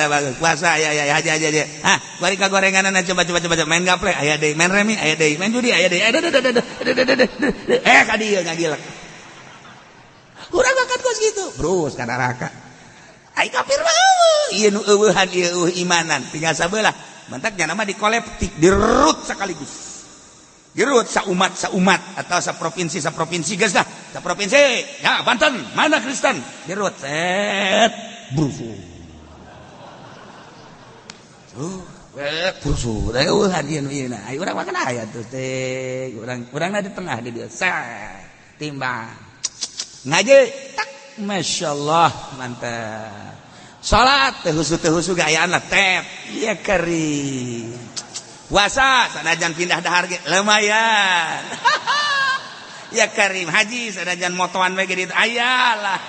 Speaker 1: bagus. Puasa ya ya haji haji haji. Hah, bari ka gorenganana coba coba coba main gaple aya deui, main remi aya deui, main judi aya deui. Eh ka dieu ngagilek. Urang makan kos kitu, brus ka neraka. Ai kafir mah ieu nu eueuhan ieu eueuh imanan, tinggal sabelah. Mantak nya nama dikolektif, dirut sekaligus. Dirut saumat saumat atau saprovinsi saprovinsi geus dah. Saprovinsi ya Banten, mana Kristen? Dirut set brusu. Brusu. Eueuhan ieu nu ieu na. Ai urang mah kana aya tuh teh. Urang urangna di tengah di dieu. Set timbang. Ngaji tak Masya Allah mantap. Salat teu husu gayaan lah tep. Ya karim. Puasa sanajan pindah dahar ge lumayan. Ya karim. Haji sanajan motoan we ge aya lah.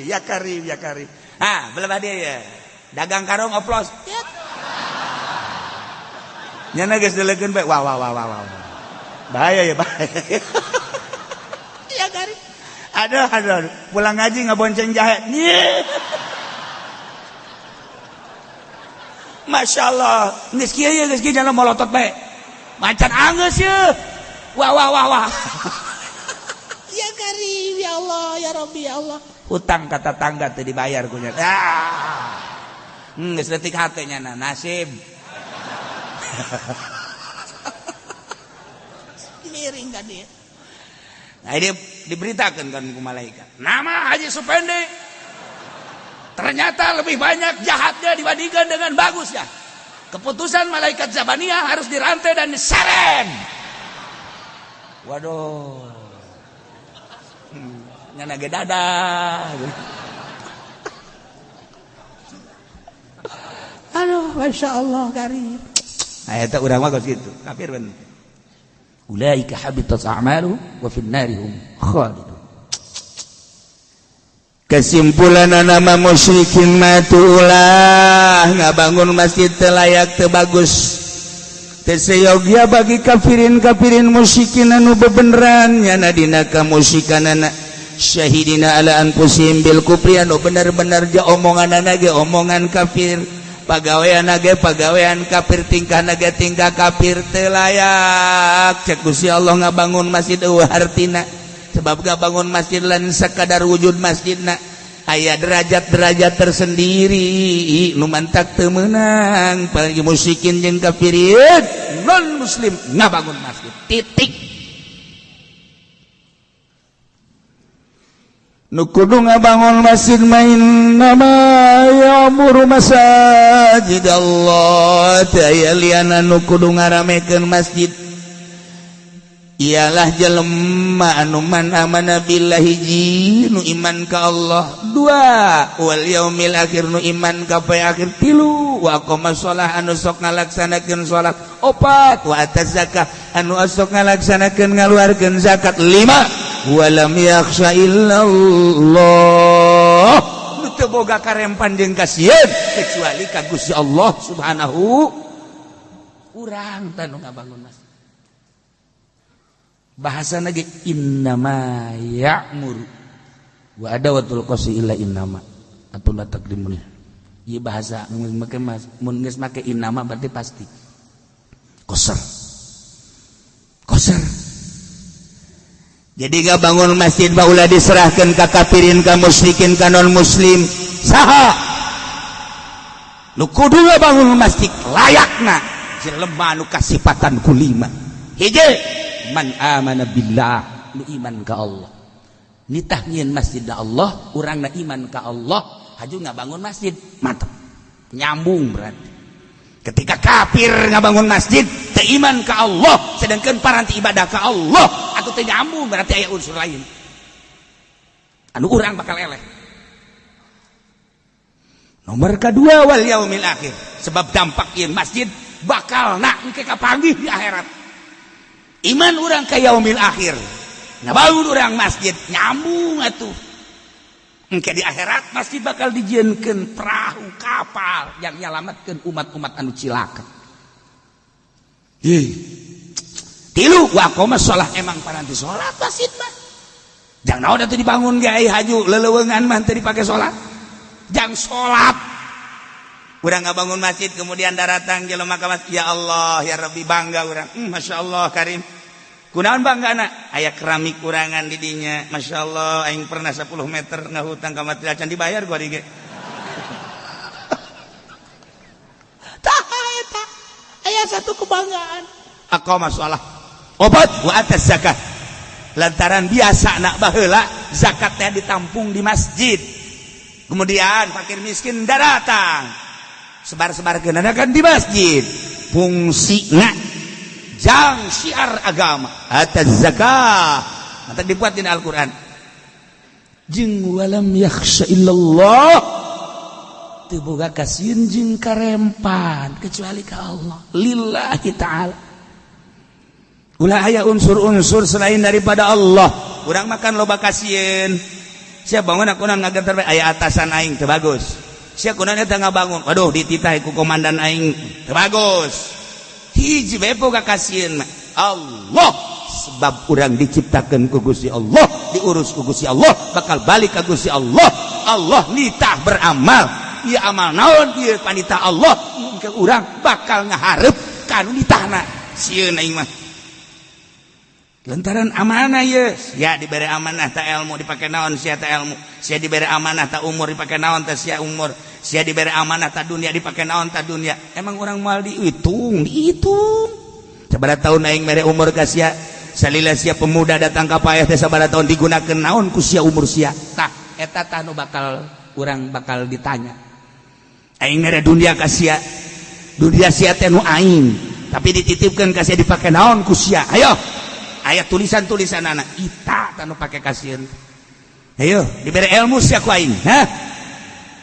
Speaker 1: Ya karim, ya karim. Ah, belah dia ya. Dagang karung oplos. Nyana geus deulekeun bae. Wah wah wah wah wah. Bahaya ya, bahaya. Ya karim. Aduh, aduh, aduh. Pulang ngaji ngabonceng jahe. Masya Allah. Geus kieu ye, geus kieu jalan molotot bae. Macan anggeus ye. Wah wah wah wah. Ya karim, ya Allah, ya Rabbi, ya Allah. Hutang kata tangga teu dibayar ku nya. Ah. Geus leutik hate nya nasib. Miring ka dia. Nah, dia diberitakan kan ku malaikat. Nama Haji Supendi ternyata lebih banyak jahatnya dibandingkan dengan bagusnya. Keputusan malaikat Zabaniyah harus dirantai dan diseret. Waduh. Nyana ge dadah. Aduh, Masya Allah karim. Nah, eta urang mah geus kitu, kafir bener. Ulaika habitat a'maluhum wa fin narihum khalidun.
Speaker 3: Kesimpulan nama musyrikin matulah ngabangun masjid teu layak teu bagus. Teu seyogia bagi kafirin-kafirin musyrikin anu bebeneran nyana dina kamusyrikanana syahidina ala anfusihim bil kufri anu bener-bener ja omonganana ge omongan kafir. Pagawean ge pagawean kafir, tingkah ge tingkah kafir teu layak. Cek Gusti Allah ngabangun masjid eueuh hartina. Sebab ngabangun masjid lain sekadar wujud masjidna, aya derajat-derajat tersendiri nu mantak teu meunang bagi musyrikin jeung kafirin non muslim ngabangun masjid. Titik. Nu kudu ngabangun masjid main nama ya'muru masajid Allah teu aya liana nu kudu ngaramekeun masjid ialah jelema anu man amana billahi ji nu iman ka Allah, dua wal yaumil akhir nu iman ka poe akhir, tilu wa aqama shalah anu sok ngalaksanakeun salat, opat wa ataz zakah anu sok ngalaksanakeun ngaluarkeun zakat, lima walam yakhsha illallah nu teu boga karempan jeung kasieun kecuali ka Gusti Allah Subhanahu. Urang tah nu ngabangun masjid bahasa lagi innama ya'muru wa adawatul qasi illa innama atau la taqdimun. Ieu bahasa mun make mun geus make innama berarti pasti qasar. Qasar.
Speaker 1: Jadi gak bangun masjid mah ulah diserahkan ka kafirin, ka musyrikin, ka non muslim. Saha nu kudu ngabangun masjid layakna jelema nu kasipatan ku lima. Hiji, man amana billah, nu iman ka Allah. Nitah nyieun masjid Allah, urangna iman ka Allah, haju ngabangun masjid, mantep. Nyambung berarti. Ketika kafir ngabangun masjid, teu iman ka Allah, sedangkan paranti ibadah ka Allah, atau teu nyambung berarti aya unsur lain. Anu urang bakal eleh. Nomor kedua wal yaumil akhir. Sebab dampak ieu masjid bakal nak engke kapanggih di akhirat. Iman urang ka yaumil akhir. Ngabangun urang masjid nyambung atuh. Engke di akhirat masjid bakal dijieunkeun perahu kapal yang nyalametkeun umat-umat anu cilaka. Ih. Tilu wa aqama shalah emang paranti salat masjid mah. Jang naon atuh dibangun ge ai haju leleuweungan mah teu dipake salat. Jang salat. Urang ngabangun masjid kemudian daratang jelema ka masjid, ya Allah ya Rabbi bangga urang. Masya Allah karim. Kunaon banggana? Aya keramik kurangan di dinya. Masya Allah aing pernah 10 meter ngahutang ka material can dibayar gua dige. Tah eta aya satu kebanggaan. Aqama shalah. Obat wa atas zakat. Lantaran biasa nak baheula zakatnya ditampung di masjid. Kemudian fakir miskin daratang. Sebar-sebar kan di masjid. Fungsina jang syiar agama atas zakah. Mata dibuat dina Al-Qur'an. Jeung walam yakhsha illallah. Teu boga kasieun jeung karempan kecuali ka Allah. Lillahi ta'ala. Ulah aya unsur-unsur selain daripada Allah. Urang makan loba kasieun. Sia bangun aku ngageter aya atasan aing teu bagus. Sia kunaon eta ngabangun. Waduh dititah ku komandan aing teu bagus. Hiji bae boga kasieun mah Allah. Sebab urang diciptakeun ku Gusti Allah, diurus ku Gusti Allah, bakal balik ka Gusti Allah. Allah nitah beramal. Ieu amal naon ieu panitah Allah, ke urang bakal ngahareup ka nu nitahna. Sieun aing mah. Lantaran amanah ye, sia diberi amanah ta ilmu dipake naon sia ta ilmu, sia diberi amanah ta umur dipake naon ta sia umur, sia diberi amanah ta dunia dipake naon ta dunia. Emang urang moal dihitung, dihitung. Sabaraha tahun aing mere umur ka sia, salila sia pemuda datang ka paeh teh sabaraha tahun digunakeun naon ku sia umur sia. Tah eta tah nu bakal urang bakal ditanya. Aing mere dunia ka sia, dunia sia teh nu aing, tapi dititipkeun ka sia dipake naon ku sia. Ayo aya tulisan-tulisan anak ita tanu pake kasieun. Ayo diberi ilmu sia ku aing, hah?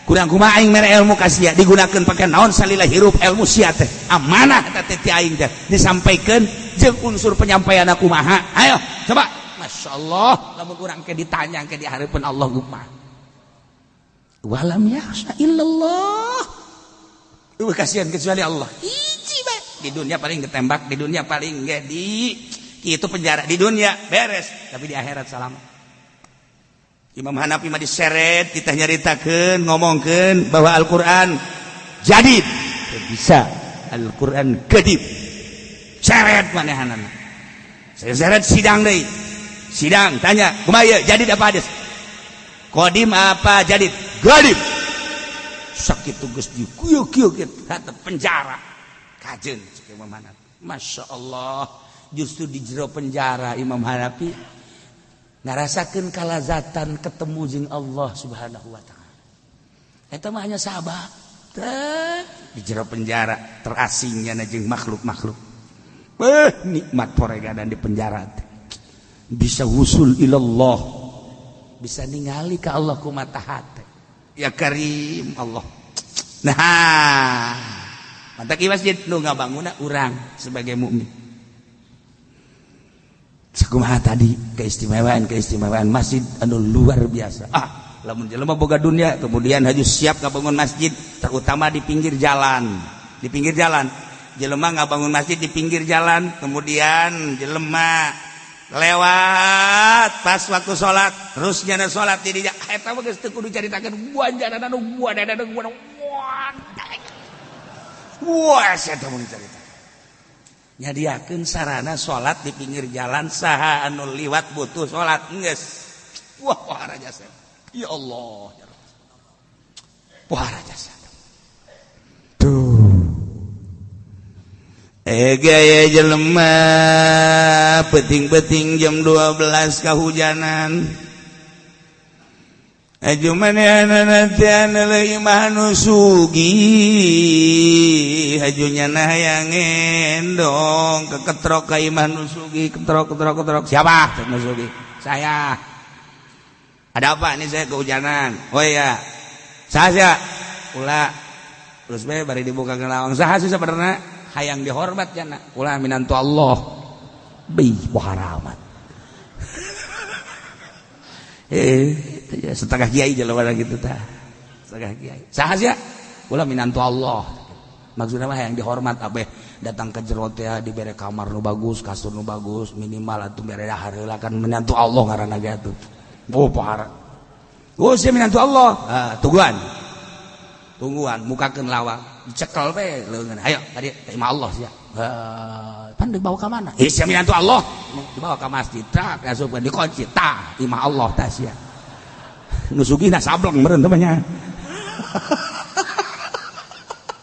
Speaker 1: Kurang kumaha aing mere ilmu ka sia digunakeun pake naon salila hirup ilmu sia teh. Amanah eta teh ti aing teh disampaikeun jeung unsur penyampaian kumaha. Ayo coba. Masyaallah lamun urang ke ditanya ke di hareupeun Allah kumaha. Walam yakhsha illallah. Eueuh kasihan kecuali Allah. Hiji bae. Di dunia paling ditembak, di dunia paling ge di itu penjara di dunia beres, tapi di akhirat selamat. Imam Hanafi mah diseret, kita nyaritakeun, ngomongkeun bahwa Al-Qur'an jadid. Bisa Al-Qur'an kedip. Seret manehanana. Saya seret sidang deui. Sidang tanya, kumaha ieu jadid apa hadis? Qadim apa jadid? Gadib. Sakitu geus dikieu-kieu kieu penjara. Kajeun cek Imam Hanafi. Masya Allah. Justru di jero penjara Imam Hanafi ngarasakeun kalazatan ketemu jeung Allah Subhanahu wa taala. Eta mah hanya sahabat. Di jero penjara terasingnya jeung makhluk-makhluk. Nikmat poregadan di penjara teh. Bisa wusul ilallah. Bisa ningali ka Allah ku mata hate. Ya Karim Allah. Nah, mantak ieu masjid nu ngabangunna urang sebagai mukmin. Sakumaha tadi keistimewaan masjid anu luar biasa. Ah, lamun jelema boga dunia kemudian haju siap ngabangun masjid terutama di pinggir jalan. Di pinggir jalan. Jelema ngabangun masjid di pinggir jalan, kemudian jelema lewat pas waktu salat, terus nyana salat di dinya eta mah geus teu kudu caritakeun buanjana anu buana anu wah eta mah carita. Nyadiakeun sarana salat di pinggir jalan saha anu liwat butuh salat geus. Wah wah jasa. Ya Allah ya Rabb. Wah jasa. Tuh. Gaya jelema peting-peting jam 12 kahujanan. Aju manehna teh imah nu sugih, aju nyana hayang ngendong keketrok ka imah nu sugih, ketrok ketrok ketrok. Siapa nu sugih? Saya. Ada apa? Ini saya kehujanan. Oh iya. Saha sia? Ulah. Terus bae bari dibuka lawang. Saha sih sebenarnya? Hayang dihormat jana. Ulah minantu Allah. Bih, poharamat. Setengah kiai jelema gitu tah. Setengah kiai. Saha sia? Ulah minantu Allah. Maksudna mah hayang dihormat abeh datang ke jero teh dibere kamar nu bagus, kasur nu bagus, minimal atuh bere dahar heula kan minantu Allah ngaranna ge atuh. Oh pohara. Oh sia minantu Allah. Ah, tungguan. Tungguan mukakeun lawang. Dicekel we leungeun. Ayo tadi terima Allah sia. Pan dibawa ka mana? Eh sia minantu Allah. Dibawa ka masjid, tak asupkeun dikunci tah imah Allah tah sia. Nu sugihna sableng meureun teh nya.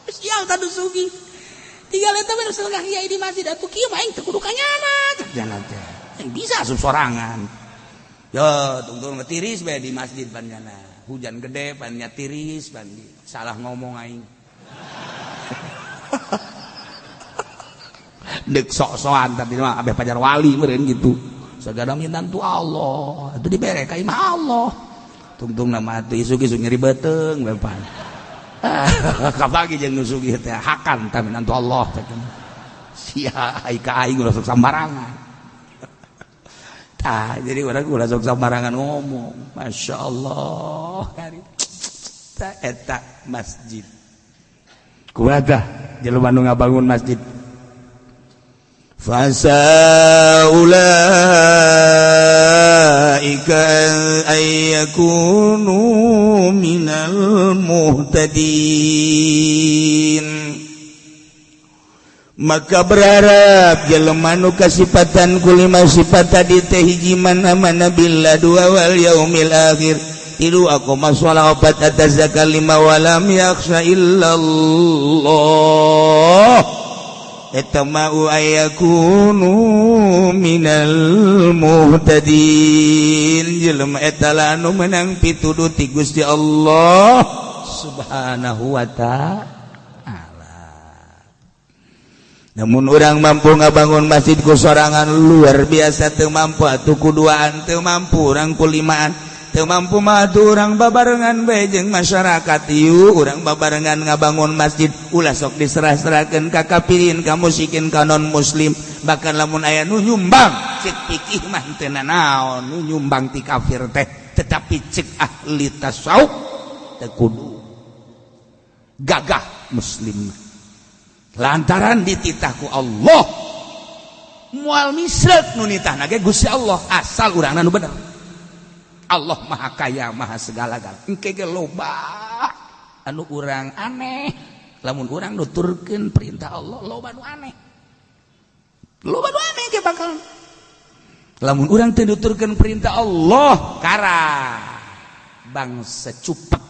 Speaker 1: Sial tah nu sugih. Tinggal eta we setengah kiai di masjid atuh kieu mah aing teu kudu ka nyana. Jangan teh. Aing bisa asup sorangan. Yo tungtung tiris bae di masjid pan nyana. Hujan gede pan nya tiris pan salah ngomong aing. Dek sok-sokan tadi mah abeh pajar wali meureun gitu. Sagala minantu Allah atuh dibere ka imah Allah. Tungtung nama atuh isuk-isuk nyeri beuteung bae. Kapagi jeung nu sugih teh hakan tah minantu Allah teh. Sia ai ka aing ulah sok sambarangan. Tah jadi urang ulah sok sambarangan ngomong. Masya Allah kari. Tah eta masjid. Kumaha tah jelema nu ngabangun masjid?
Speaker 3: Fasa ulaika ayyakunu minal muhtadin. Maka berharap jelema nu kasipatan ku lima sifat tadi teh hiji mana-mana billah dua wal yaumil akhir tilu aqama shalah opat atas zakat lima walam yakhsha illallah eta ma'u ayakunu minal muhtadin. Jelema eta lah anu menang pituduh ti Gusti Allah Subhanahu wa ta'ala. Namun orang mampu ngabangun masjid ku sorangan luar biasa teu mampu atuh ku duaan teu mampu urang ku limaan teu mampu mah atuh urang babarengan bae jeung masyarakat ieu urang babarengan ngabangun masjid ulah sok diserah-serahkeun ka kafirin ka musyrikin ka non muslim bahkan lamun aya nu nyumbang cek pikih mah teu nanaon nu nyumbang ti kafir teh tetapi cek ahli tasawuf teu kudu gagah muslim lantaran dititahku Allah moal misrek nu nitahna ge Gusti Allah asal urangna nu bener. Allah maha kaya maha segala-gala engke ge loba anu urang aneh lamun urang nuturkeun perintah Allah loba nu aneh loba nu aneh ge bakal lamun urang teu nuturkeun perintah Allah kara bangsa cupet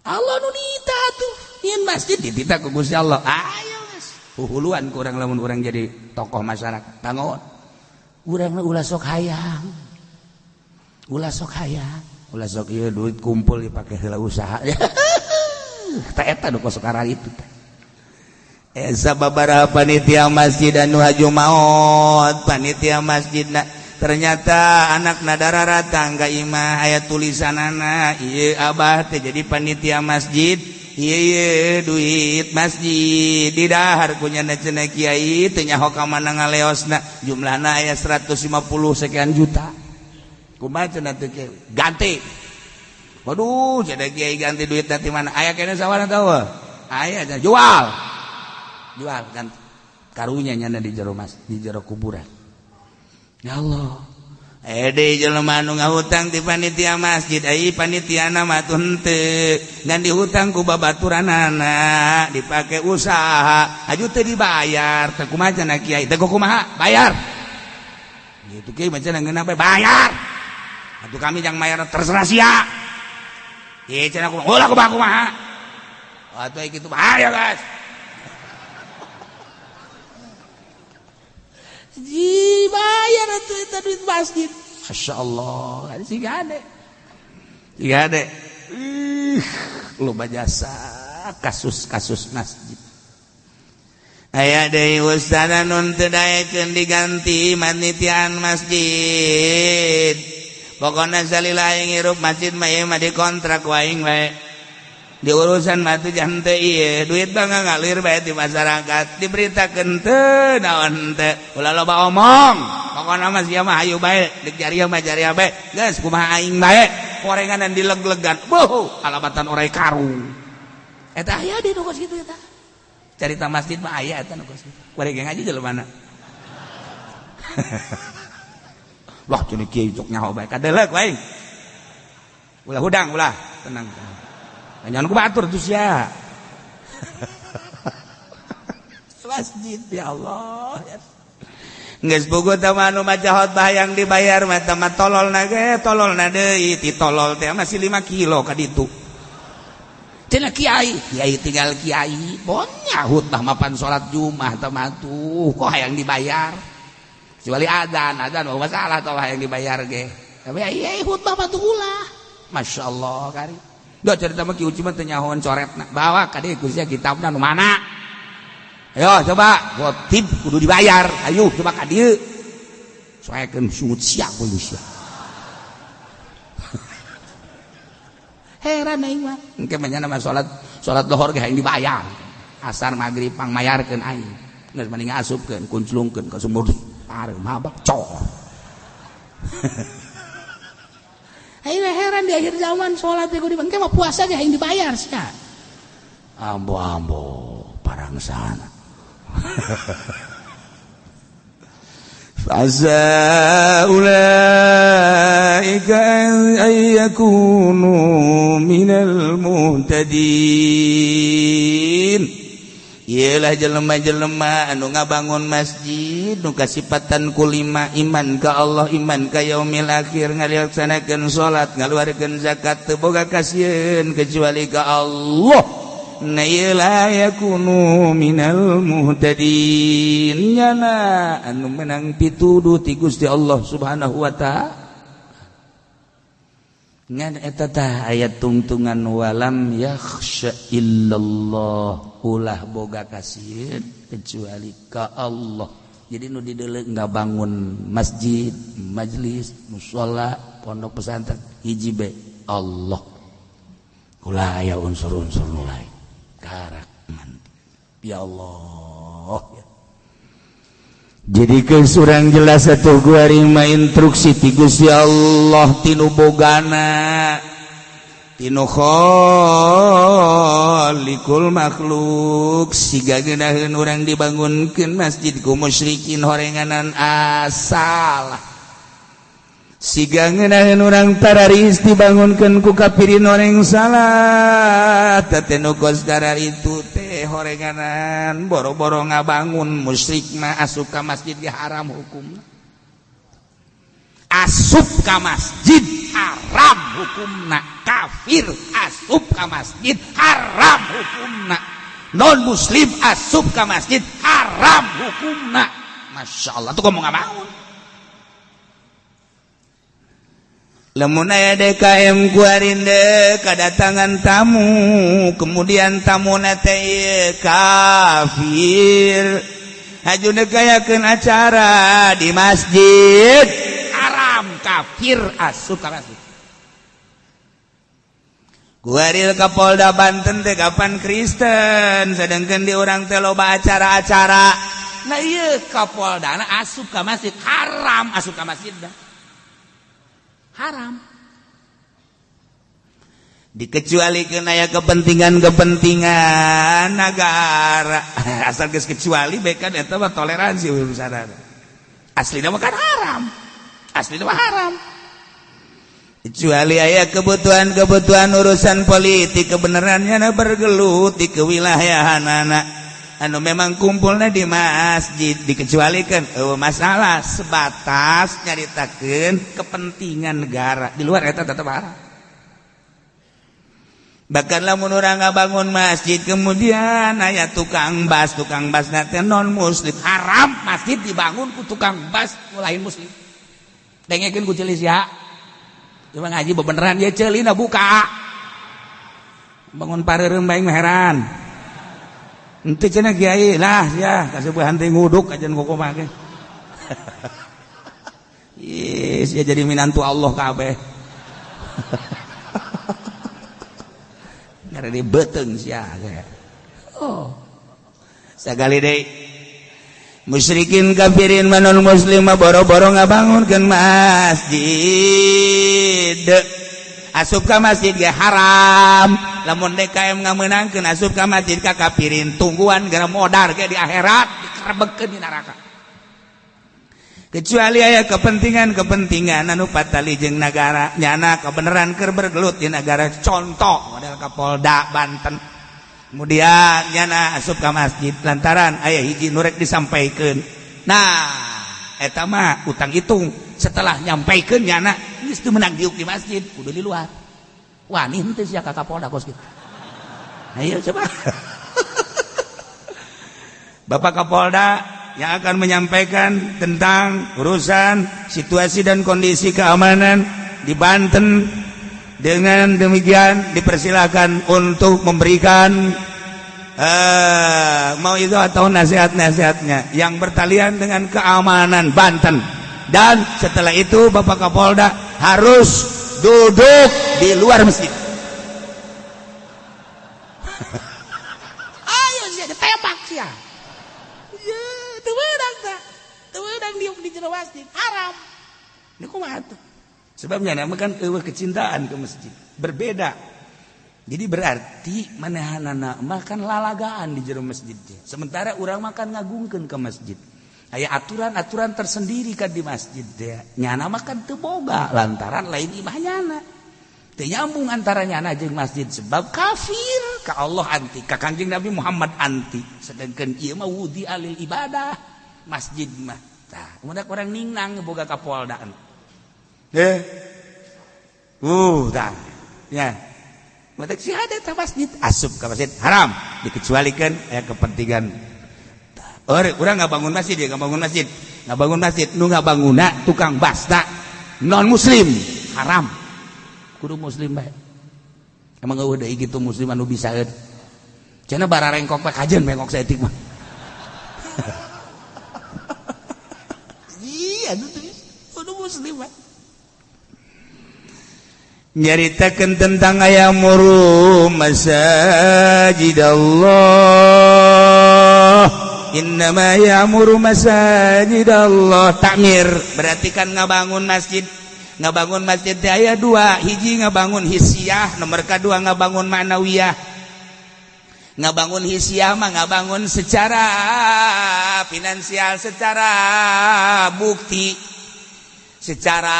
Speaker 3: Allah nu nitah tuh nyeun masjid dititah ku Gusti Allah ayo geus huhuluan ku urang lamun urang jadi tokoh masyarakat bangun urang ulah sok hayang ulah sok hayang ulah sok ieu duit kumpul dipake heula usaha tah eta nu kosokara itu teh
Speaker 1: Eta sababaraha panitia masjid anu haju maot panitia masjidna ternyata anak nadara ratang ka imah aya tulisanana ieu abah teh jadi panitia masjid ieu duit masjid didahar ku nyana cenah kiai teu nyaho ka mana ngaleosna jumlahna aya 150 sekian juta kumaha cenah teh ganti waduh cenah kiai ganti duit ti mana aya keneh sawarna tahu aya jual jual ganti karunya nyana di jero mas di jero kuburan ya Allah deui jelema anu ngahutang ti panitia masjid ai panitiana mah tuh henteu ngan dihutang ku babaturanana dipake usaha aju teu dibayar teh kumaha cenah kiai teh kumaha bayar gitu kiai mah cenah ngeunah bae bayar atuh kami jang bayar terserah sia ieu cenah kumaha ulah kumaha kumaha atuh kitu bahaya guys dibayar atuh eta duit masjid. Masya Allah, siga ade. Siga ade. Ih, loba jasa kasus-kasus masjid.
Speaker 3: Aya deui ustaz anu teu daekeun diganti manitiaan masjid. Pokona salila aing hirup masjid mah ieu mah dikontrak ku aing bae. Di urusan mah teu jangan teu ieu, duit mah ngalir bae di masyarakat, diberitakeun teu naon teu, ulah loba omong. Pokona mah sia mah hayu bae, deuk jariah mah jariah bae. Geus kumaha aing bae, korenganan dileg-legan. Beuh, alabatan orai karung.
Speaker 1: Eta aya di nu kos kitu eta. Carita masjid mah aya eta nu kos kitu. Kuari ge ngaji jelema mana. Wah, cenah kiai cok nyaho bae kadeleuk aing. Ulah hudang ulah, tenang. Jangan ku batur tuh sia. Masjid ya Allah.
Speaker 3: Geus bogo teh mah anu maca khotbah yang dibayar mah teh mah tololna ge tololna deui ti tolol teh masih 5 kilo ka ditu.
Speaker 1: Cenah kiai, kiai tinggal kiai, bonya khutbah mapan salat Jumat teh mah tuh kok hayang dibayar. Kecuali adzan, adzan mah masalah teh hayang dibayar ge. Tapi ai khutbah mah tuh ulah. Masya Allah kari. Duh cerita mah Ki Uci mah teu nyahoan coretna. Bawa ka dieu ku sia kitabna nu mana? Ayo coba, khotib kudu dibayar. Ayo coba ka dieu. Soekeun sungut sia polisi. Heran aing mah. Engke mah nya mah salat salat lohor ge hayang dibayar. Asar magrib pangmayarkeun aing. Geus mending asupkeun kunclungkeun ka sumur pareuh mabak cor. Aing heran di akhir zaman salat teh kudu engke mah puasa ge hayang dibayar sia. Ambo-ambo parangsana. Fasa ulaika ay yakunu minal muhtadin. Iyalah jelema-jelema anu ngabangun masjid nu kasipatan kulima iman ka Allah, iman ka yaumil akhir, ngalaksanakeun salat, ngaluarkeun zakat, teu boga kasieun kecuali ka Allah. Na iyalah yakunu minal muhtadin. Nyana anu menang pituduh ti Gusti Allah Subhanahu wa ta'ala. Ngan eta tah ayat tungtungan walam yakhsha illallah, ulah boga kasieun kecuali ka Allah. Jadi nu dideuleu ngabangun masjid, majelis, musala, pondok pesantren hiji be Allah. Ulah aya unsur-unsur nu lain. Karak ya Allah. Jadi kesurang jelas satu guari mah instruksi ti Gusti Allah tinu bogana tinu khaliqul makhluk siga geunaheun urang dibangunkeun masjid ku musyrikin horenganan asal siga ngeunaheun urang tararis dibangunkeun ku kafirin oreng salah teh nu kos itu teh horenganan boro-boro ngabangun musyrik mah asup ka masjid ge haram hukumna, asup ka masjid haram hukumna, kafir asup ka masjid haram hukumna, non muslim asup ka masjid haram hukumna. Masya Allah tuh ngomong ngabangun. Lamun aya DKM kuarinde kedatangan tamu, kemudian tamuna teh kafir, haju negayakeun acara di masjid haram, kafir asup ka masjid. Kuaril ka Polda Banten teh kapan Kristen, sedangkan di urang teh loba acara-acara. Nah ieu Kapoldana asup ka masjid haram, asup ka masjid dah. Haram. Dikecualikan aya kepentingan-kepentingan negara. Asal geus kecuali bekan eta mah toleransi urusanana. Aslina mah kan haram. Aslina mah haram. Kecuali aya kebutuhan-kebutuhan urusan politik kebenarannya na bergelut di kewilayahanana. Anu memang kumpulnya di masjid dikecualikan masalah sebatas nyaritakeun kepentingan negara di luar eta tetep haram. Bahkan lamun urang ngabangun masjid kemudian aya tukang bas teh non muslim haram, masjid dibangun ku tukang bas ku lain muslim. Dengekeun ku ceuli sia. Cuma ngaji bebeneran ye ceulina buka. Bangun pareureum bae mah heran. Ente cenah kiai lah sia kasepuhan teh nguduk ajan kokomaha ge. Ih, sia jadi minantu Allah kabeh. Ngare beuteung sia ge. Oh. Sagali deui. Musyrikin kafirin manon muslim mah boro-boro ngabangunkeun masjid. Asup ka masjid ge haram. Lamun DKM ngamenangkeun asup ka masjid ka kafirin tungguan gara modar ge di akhirat dikerebegkeun di neraka. Kecuali aya kepentingan-kepentingan anu patali jeung nagara nyana kebenaran keur bergelut di nagara, contoh model Kapolda Banten. Kemudian nyana asup ka masjid lantaran aya hiji nu rek disampaikeun. Nah, eta mah utang hitung setelah nyampaikeun nyana geus teu meunang diuk di masjid kudu di luar. Wani henteu sia ka Kapolda kos kitu. Ayo coba. Bapak Kapolda yang akan menyampaikan tentang urusan situasi dan kondisi keamanan di Banten. Dengan demikian dipersilakan untuk memberikan mau itu atau nasihat-nasihatnya yang bertalian dengan keamanan Banten. Dan setelah itu Bapak Kapolda harus duduk di luar masjid. Ayo sia ditembak sia. Ye, teu meunang tah. Teu meunang diuk di jero masjid, haram. Ini kumaha tuh? Sebabnya nama kan eueuh kecintaan ke masjid. Berbeda. Jadi berarti manehanana mah kan lalagaan di jero masjid. Sementara urang mah kan ngagungkeun ke masjid. Aya aturan-aturan tersendiri kan di masjid teh. Nyana mah kan teu boga lantaran lain imah nyana. Teu nyambung antara nyana jeung masjid sebab kafir ka Allah anti, ka Kangjeng Nabi Muhammad anti. Sedangkan ieu mah wudi alil ibadah masjid mah. Tah, mun urang ningnang boga kapoldaan. Tah. Ya. Matak si ada ta masjid asup ka masjid haram dikecualikan aya kepentingan. Urang ngabangun masjid ya, ngabangun masjid. Ngabangun masjid nu ngabanguna tukang basta non muslim haram. Kudu muslim bae. Emang eueuh deui kitu muslim anu bisaeun. Cenah bararengkok bae kajeun bengkok saeutik mah. Iya, kudu muslim bae. Nyaritakeun tentang ayamuru masajid Allah. Innama ya'muru masajid Allah. Takmir berarti kan ngabangun masjid. Ngabangun masjid teh aya dua, hiji ngabangun hisiah, nomor kadua ngabangun ma'nawiyah. Ngabangun hisiah mah ngabangun secara finansial, secara bukti, secara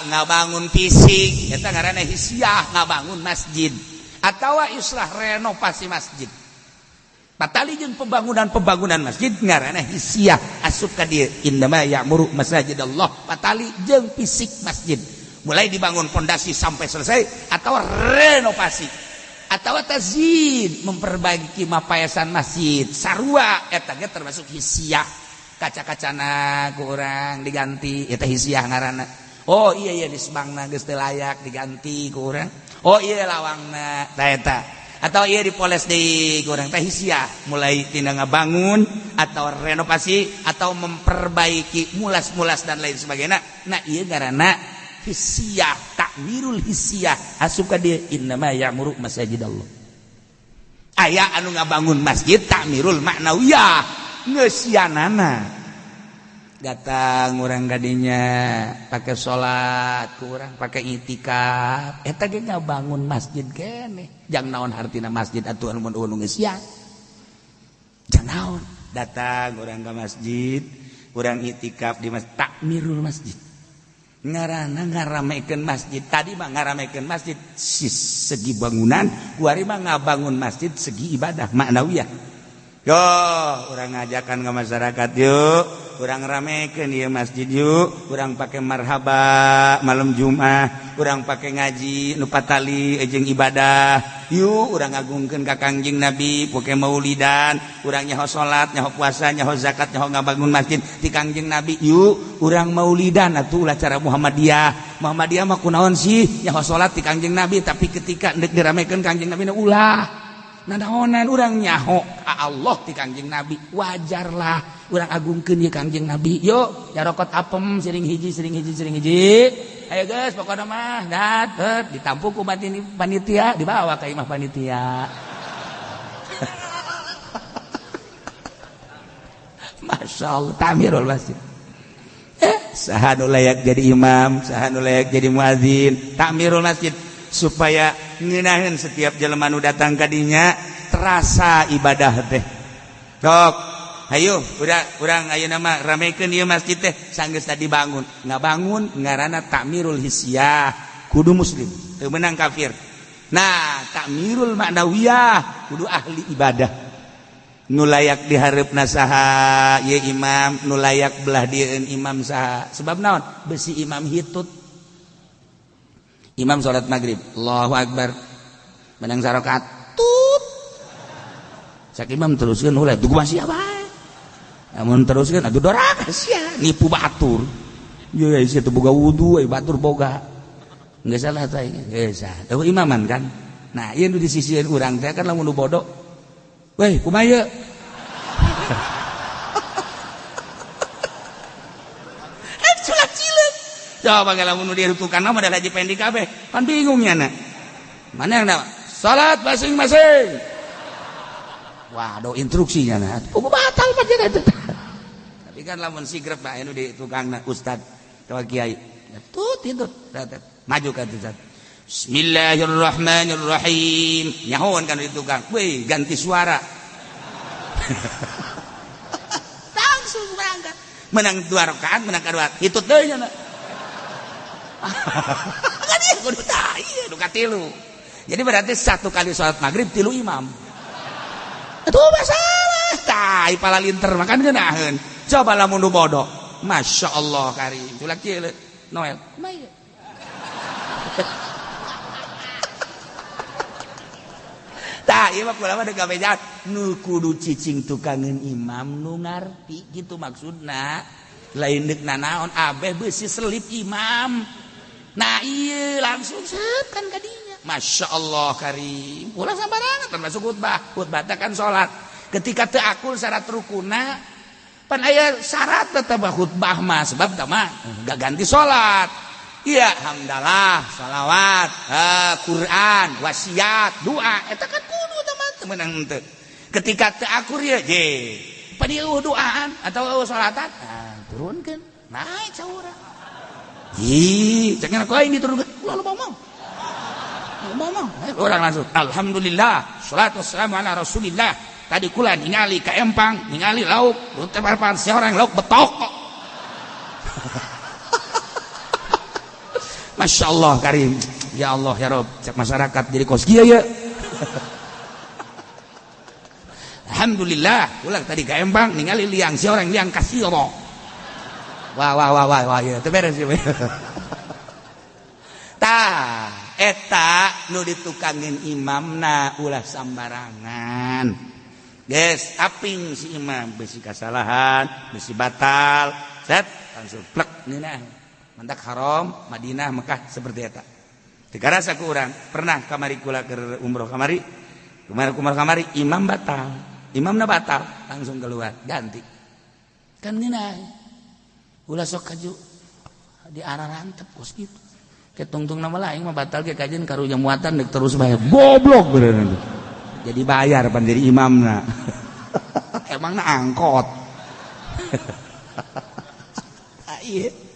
Speaker 1: ngabangun fisik, eta ngaranna hisiah, ngabangun masjid atawa islah renovasi masjid. Patali jeung pembangunan-pembangunan masjid ngaranna hisiah asup ka dieu innama ya'muru masajid Allah. Patali jeung fisik masjid mulai dibangun pondasi sampai selesai atau renovasi atau tazyin memperbaiki mapayasan masjid sarua eta ge termasuk hisiah. Kaca-kacana ku urang diganti eta hisiah ngaranna. Oh iya iya disbangna geus teu layak diganti ku urang. Oh iya lawangna ta eta. Atau iya dipoles deui ku urang teh hisiah, mulai tina ngabangun atau renovasi atau memperbaiki mulas-mulas dan lain sebagainya. Nah ieu ngaranna hisiah, takmirul hisiah asup ka dieu innama ya'muru masajid Allah. Aya anu ngabangun masjid takmirul maknawiyah ngeusianana. Datang urang kadinya pakai salat, kurang pakai itikaf, eta ge ngabangun masjid keneh. Jang naon hartina masjid atuh anu mun ngeusian. Jang naon? Datang urang ka masjid, urang itikaf di masjid, takmirul masjid. Ngaranna ngaramekeun masjid. Tadi mah ngaramekeun masjid segi bangunan, kuari mah ngabangun masjid segi ibadah maknawiyah. Yo, urang ngajakan ke masyarakat yuk, urang ramekeun ieu masjid yuk, urang pake marhaba malam Jumat, urang pake ngaji nu patali jeung ibadah, yuk urang ngagungkeun ka Kangjeng Nabi, pake maulidan, urang nyaho salat, nyaho puasa, nyaho zakat, nyaho ngabangun masjid ti Kangjeng Nabi, yuk urang maulidan atuh ulah cara Muhammadiyah. Muhammadiyah mah kunaon sih nyaho salat ti Kangjeng Nabi, tapi ketika deuk diramekeun Kangjeng Nabi ulah. Nanaonan urang nyaho ka Allah ti Kangjeng Nabi, wajarlah urang agungkeun ieu Kangjeng Nabi. Yuk jarokot apem siring hiji siring hiji siring hiji. Ayo geus pokona mah dat ditampung ku panitia dibawa ka imah panitia. Masyaallah tamirul masjid. Saha nu layak jadi imam, saha nu layak jadi muazin, takmirul masjid supaya ngeunaheun setiap jelema nu datang ka dinya terasa ibadah teh. Dok, hayu urang ayeuna mah ramekeun ieu masjid teh sanggeus tadi bangun. Ngabangun ngaranna takmirul hissiyah, kudu muslim, teu meunang kafir. Nah, takmirul maknawiyah kudu ahli ibadah. Nu layak dihareupna saha ieu imam, nu layak belah dieun imam saha. Sebab naon? Besi imam hitut. Imam salat maghrib, Allahu Akbar, menang sarokat, tut. Cak imam teruskeun ulah, duh masih bae. Lamun teruskeun atuh doraka sia, nipu batur. Ye sia teu boga wudu, batur boga. Geus salah teh, geus salah. Eueuh imaman kan. Nah, ieu nu disisieun urang teh kan lamun nu bodoh. Weh, kumaha ieu? Coba lamun nu ditukang mah da Haji Pendi kabeh. Pan bingung nya na. Mana yang nama? Salat masing-masing. Waduh instruksinya nah. Oh, batal panjenengan eta. Tapi kan lamun sigrep Pak anu di tukangna ustad atawa kiai. Tut itu maju ka ustad. Bismillahirrahmanirrahim. Nyahoan kan di tukang. Weh, ganti suara. Langsung berangkat. Menang 2 rakaat, menang kedua. Hitut deui nya. Kan ieu kudu tah ieu nu katilu. Jadi berarti 1 kali salat maghrib 3 imam. Itu masalah. Tah pala linter makan geunaheun. Coba lamun nu bodoh. Masya Allah karim. Culak kieu Noel. Kumaha ieu? Tah ieu mah kula mah deuk gawe nu kudu cicing tukangeun imam nu ngarti kitu maksudna. Lain deuk nanaon abeh beusi selip imam. Nah ieu langsung set kan kadinya. Masya Allah karim. Ulah sambarangan termasuk khutbah. Khutbah teh kan salat. Ketika teu akul syarat rukuna pan aya syarat tetep khutbah mah sebab tah mah gak ganti salat. Iya hamdalah, salawat, Quran, wasiat, doa eta kan kudu tah mah teu meunang henteu. Ketika teu akur ye je pan ieu doaan atau eueuh salatan, nah, turunkeun naik saurang. Ih, cenah ku aing diturunkeun. Ulah loba omong. Ngomong, orang langsung alhamdulillah, salatu wassalamu ala rasulillah. Tadi kula ningali ka empang, ningali lauk, teu parpan seorang lauk betok kok. Masya Allah karim. Ya Allah ya Rob, cek masyarakat jadi kos kieu ye. Alhamdulillah, ulang tadi ka empang ningali liang seorang liang kasih Allah. Wah wah wah wah wah ya, teu beres ieu. Tah eta nu ditukangin imamna ulah sambarangan. Guys, aping si imam besi kasalahan, besi batal, set langsung plek ngeunah. Mantak haram, Madinah, Mekah seperti eta. Teu karasa ku urang, pernah kamari kula keur umroh kamari, kemarin umroh kamari imam batal, imamna batal, langsung keluar, ganti. Kan ngeunah. Ulah sok kaju di arah rantep kos kitu. Ketungtung nama lain mah batal ge kajian karunya muatan dek terus bayar goblok beneran. Jadi bayar pan jadi imamna. Emangna angkot. Ieu.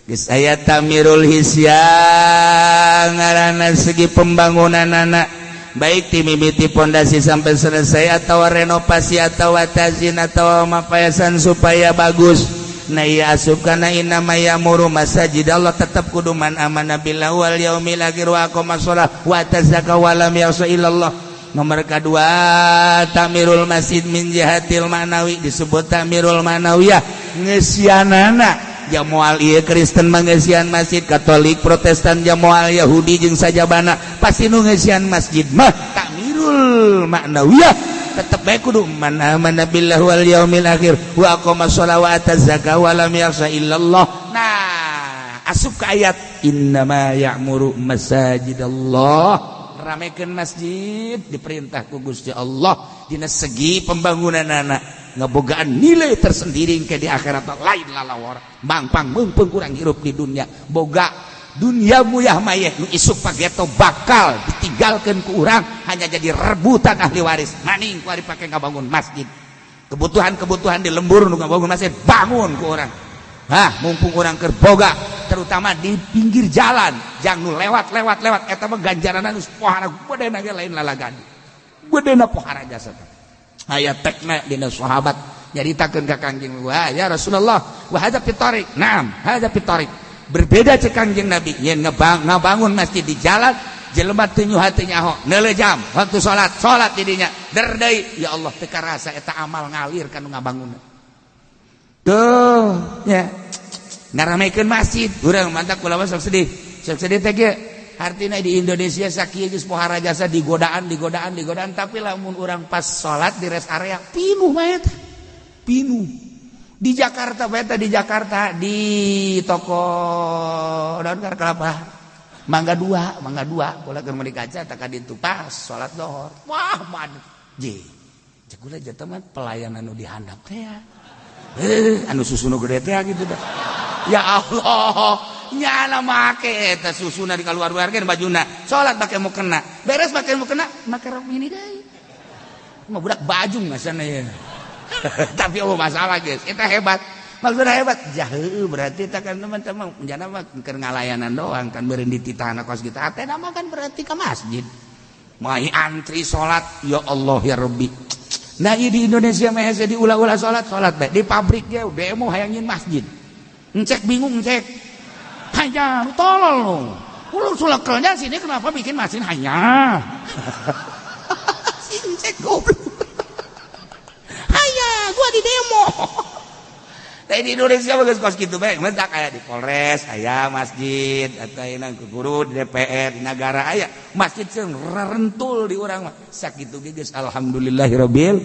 Speaker 1: Geus aya tamirul hisyang ngaranna segi pembangunan anak baik ti mimiti pondasi sampai selesai atau renovasi atau tazin atau mapayasan supaya bagus. Nah iya asup kana innama ya'muru masajid Allah tetap kudu man amana billahi wal yaumil akhir wa aqama shalah wa tazakka wa lam ya'sa illallah. Nomor kedua tamirul masjid min jihatil ma'nawi disebut tamirul ma'nawiyah ngeusianana ja moal ieu Kristen mangeusian masjid, Katolik, Protestan ja moal Yahudi jeung sajabana pasti nu ngeusian masjid mah tamirul ma'nawiyah tetep bae kudu man amana billahi wal yaumil akhir wa aqama shalah wa ataz zakah wa lam yakhsha illallah. Nah, asup ke ayat innama ya'muru masajidallah, ramekeun masjid diperintah ku Gusti Allah dina segi pembangunan anak ngebogaan nilai tersendiri ke di akhirat lain lalawar mangpang meungpeung kurang hirup di dunia boga dunia muyah mayeh nu isuk pageto bakal ditinggalkan ku urang hanya jadi rebutan ahli waris maning ku ari pake ngabangun masjid kebutuhan-kebutuhan di lembur nu ngabangun masjid bangun ku urang. Hah, mumpung urang keur boga terutama di pinggir jalan jang nu lewat lewat lewat eta mah ganjaranna geus pohara bedena ge lain lalagan bedena pohara jasa aya tekna dina sahabat nyaritakeun ka Kangjeng wah ya Rasulullah wa hadza fi tariq naam hadza fi tariq berbeda cek Kangjeng Nabi yen ngabangun masjid di jalan jelema teu nyuha teu nyaho neuleuh jam waktu salat salat didinya der deui ya Allah teu karasa eta amal ngalir ka nu ngabangunna tuh nya ngaramekeun masjid urang mantak kula mah sok sedih teh kieu artina di Indonesia sakieu geus pohara jasa digodaan digodaan digodaan tapi lamun urang pas salat di rest area pinuh bae teh pinuh di Jakarta bae teh di Jakarta di toko daun kelapa mangga dua kula keur meuli kaca tak ka ditu pas salat lohor wah man je cek kula jatuh mah pelayanan nu dihandap teh ya anu susu nu gede teh gitu dah. Ya Allah, Nyana make eta susuna di kaluar-luarkeun bajuna. Salat make mukena. Beres make mukena, make rok mini deui. Mah budak bajung ngasana ya. Tapi oh masalah, guys, eta hebat. Maksudnya hebat. Jaheu berarti eta kan teman-teman jana mah keur ngalayanan doang kan beureun dititahna kos kitu. Atena mah kan berarti ke masjid. Mai antri salat, ya Allah ya Rabbi. Nah, di Indonesia mah hese diulah-ulah salat, salat bae. Di pabrik ge demo hayang nyieun masjid. Encek bingung encek. Hanya lu tolol lu. Lu sulakelnya sini kenapa bikin masjid hanya? Si encek goblok. Hanya gua di demo. Tapi di Indonesia bagus kos gitu bae, mentak aya di Polres, aya masjid atau aya ke guru di DPR, di negara aya masjid sing rentul di urang mah. Sakitu ge geus alhamdulillahirabbil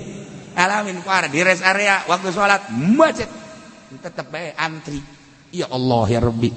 Speaker 1: alamin. Par di rest area waktu salat macet tetep bae antri. Ya Allah ya Rabbi.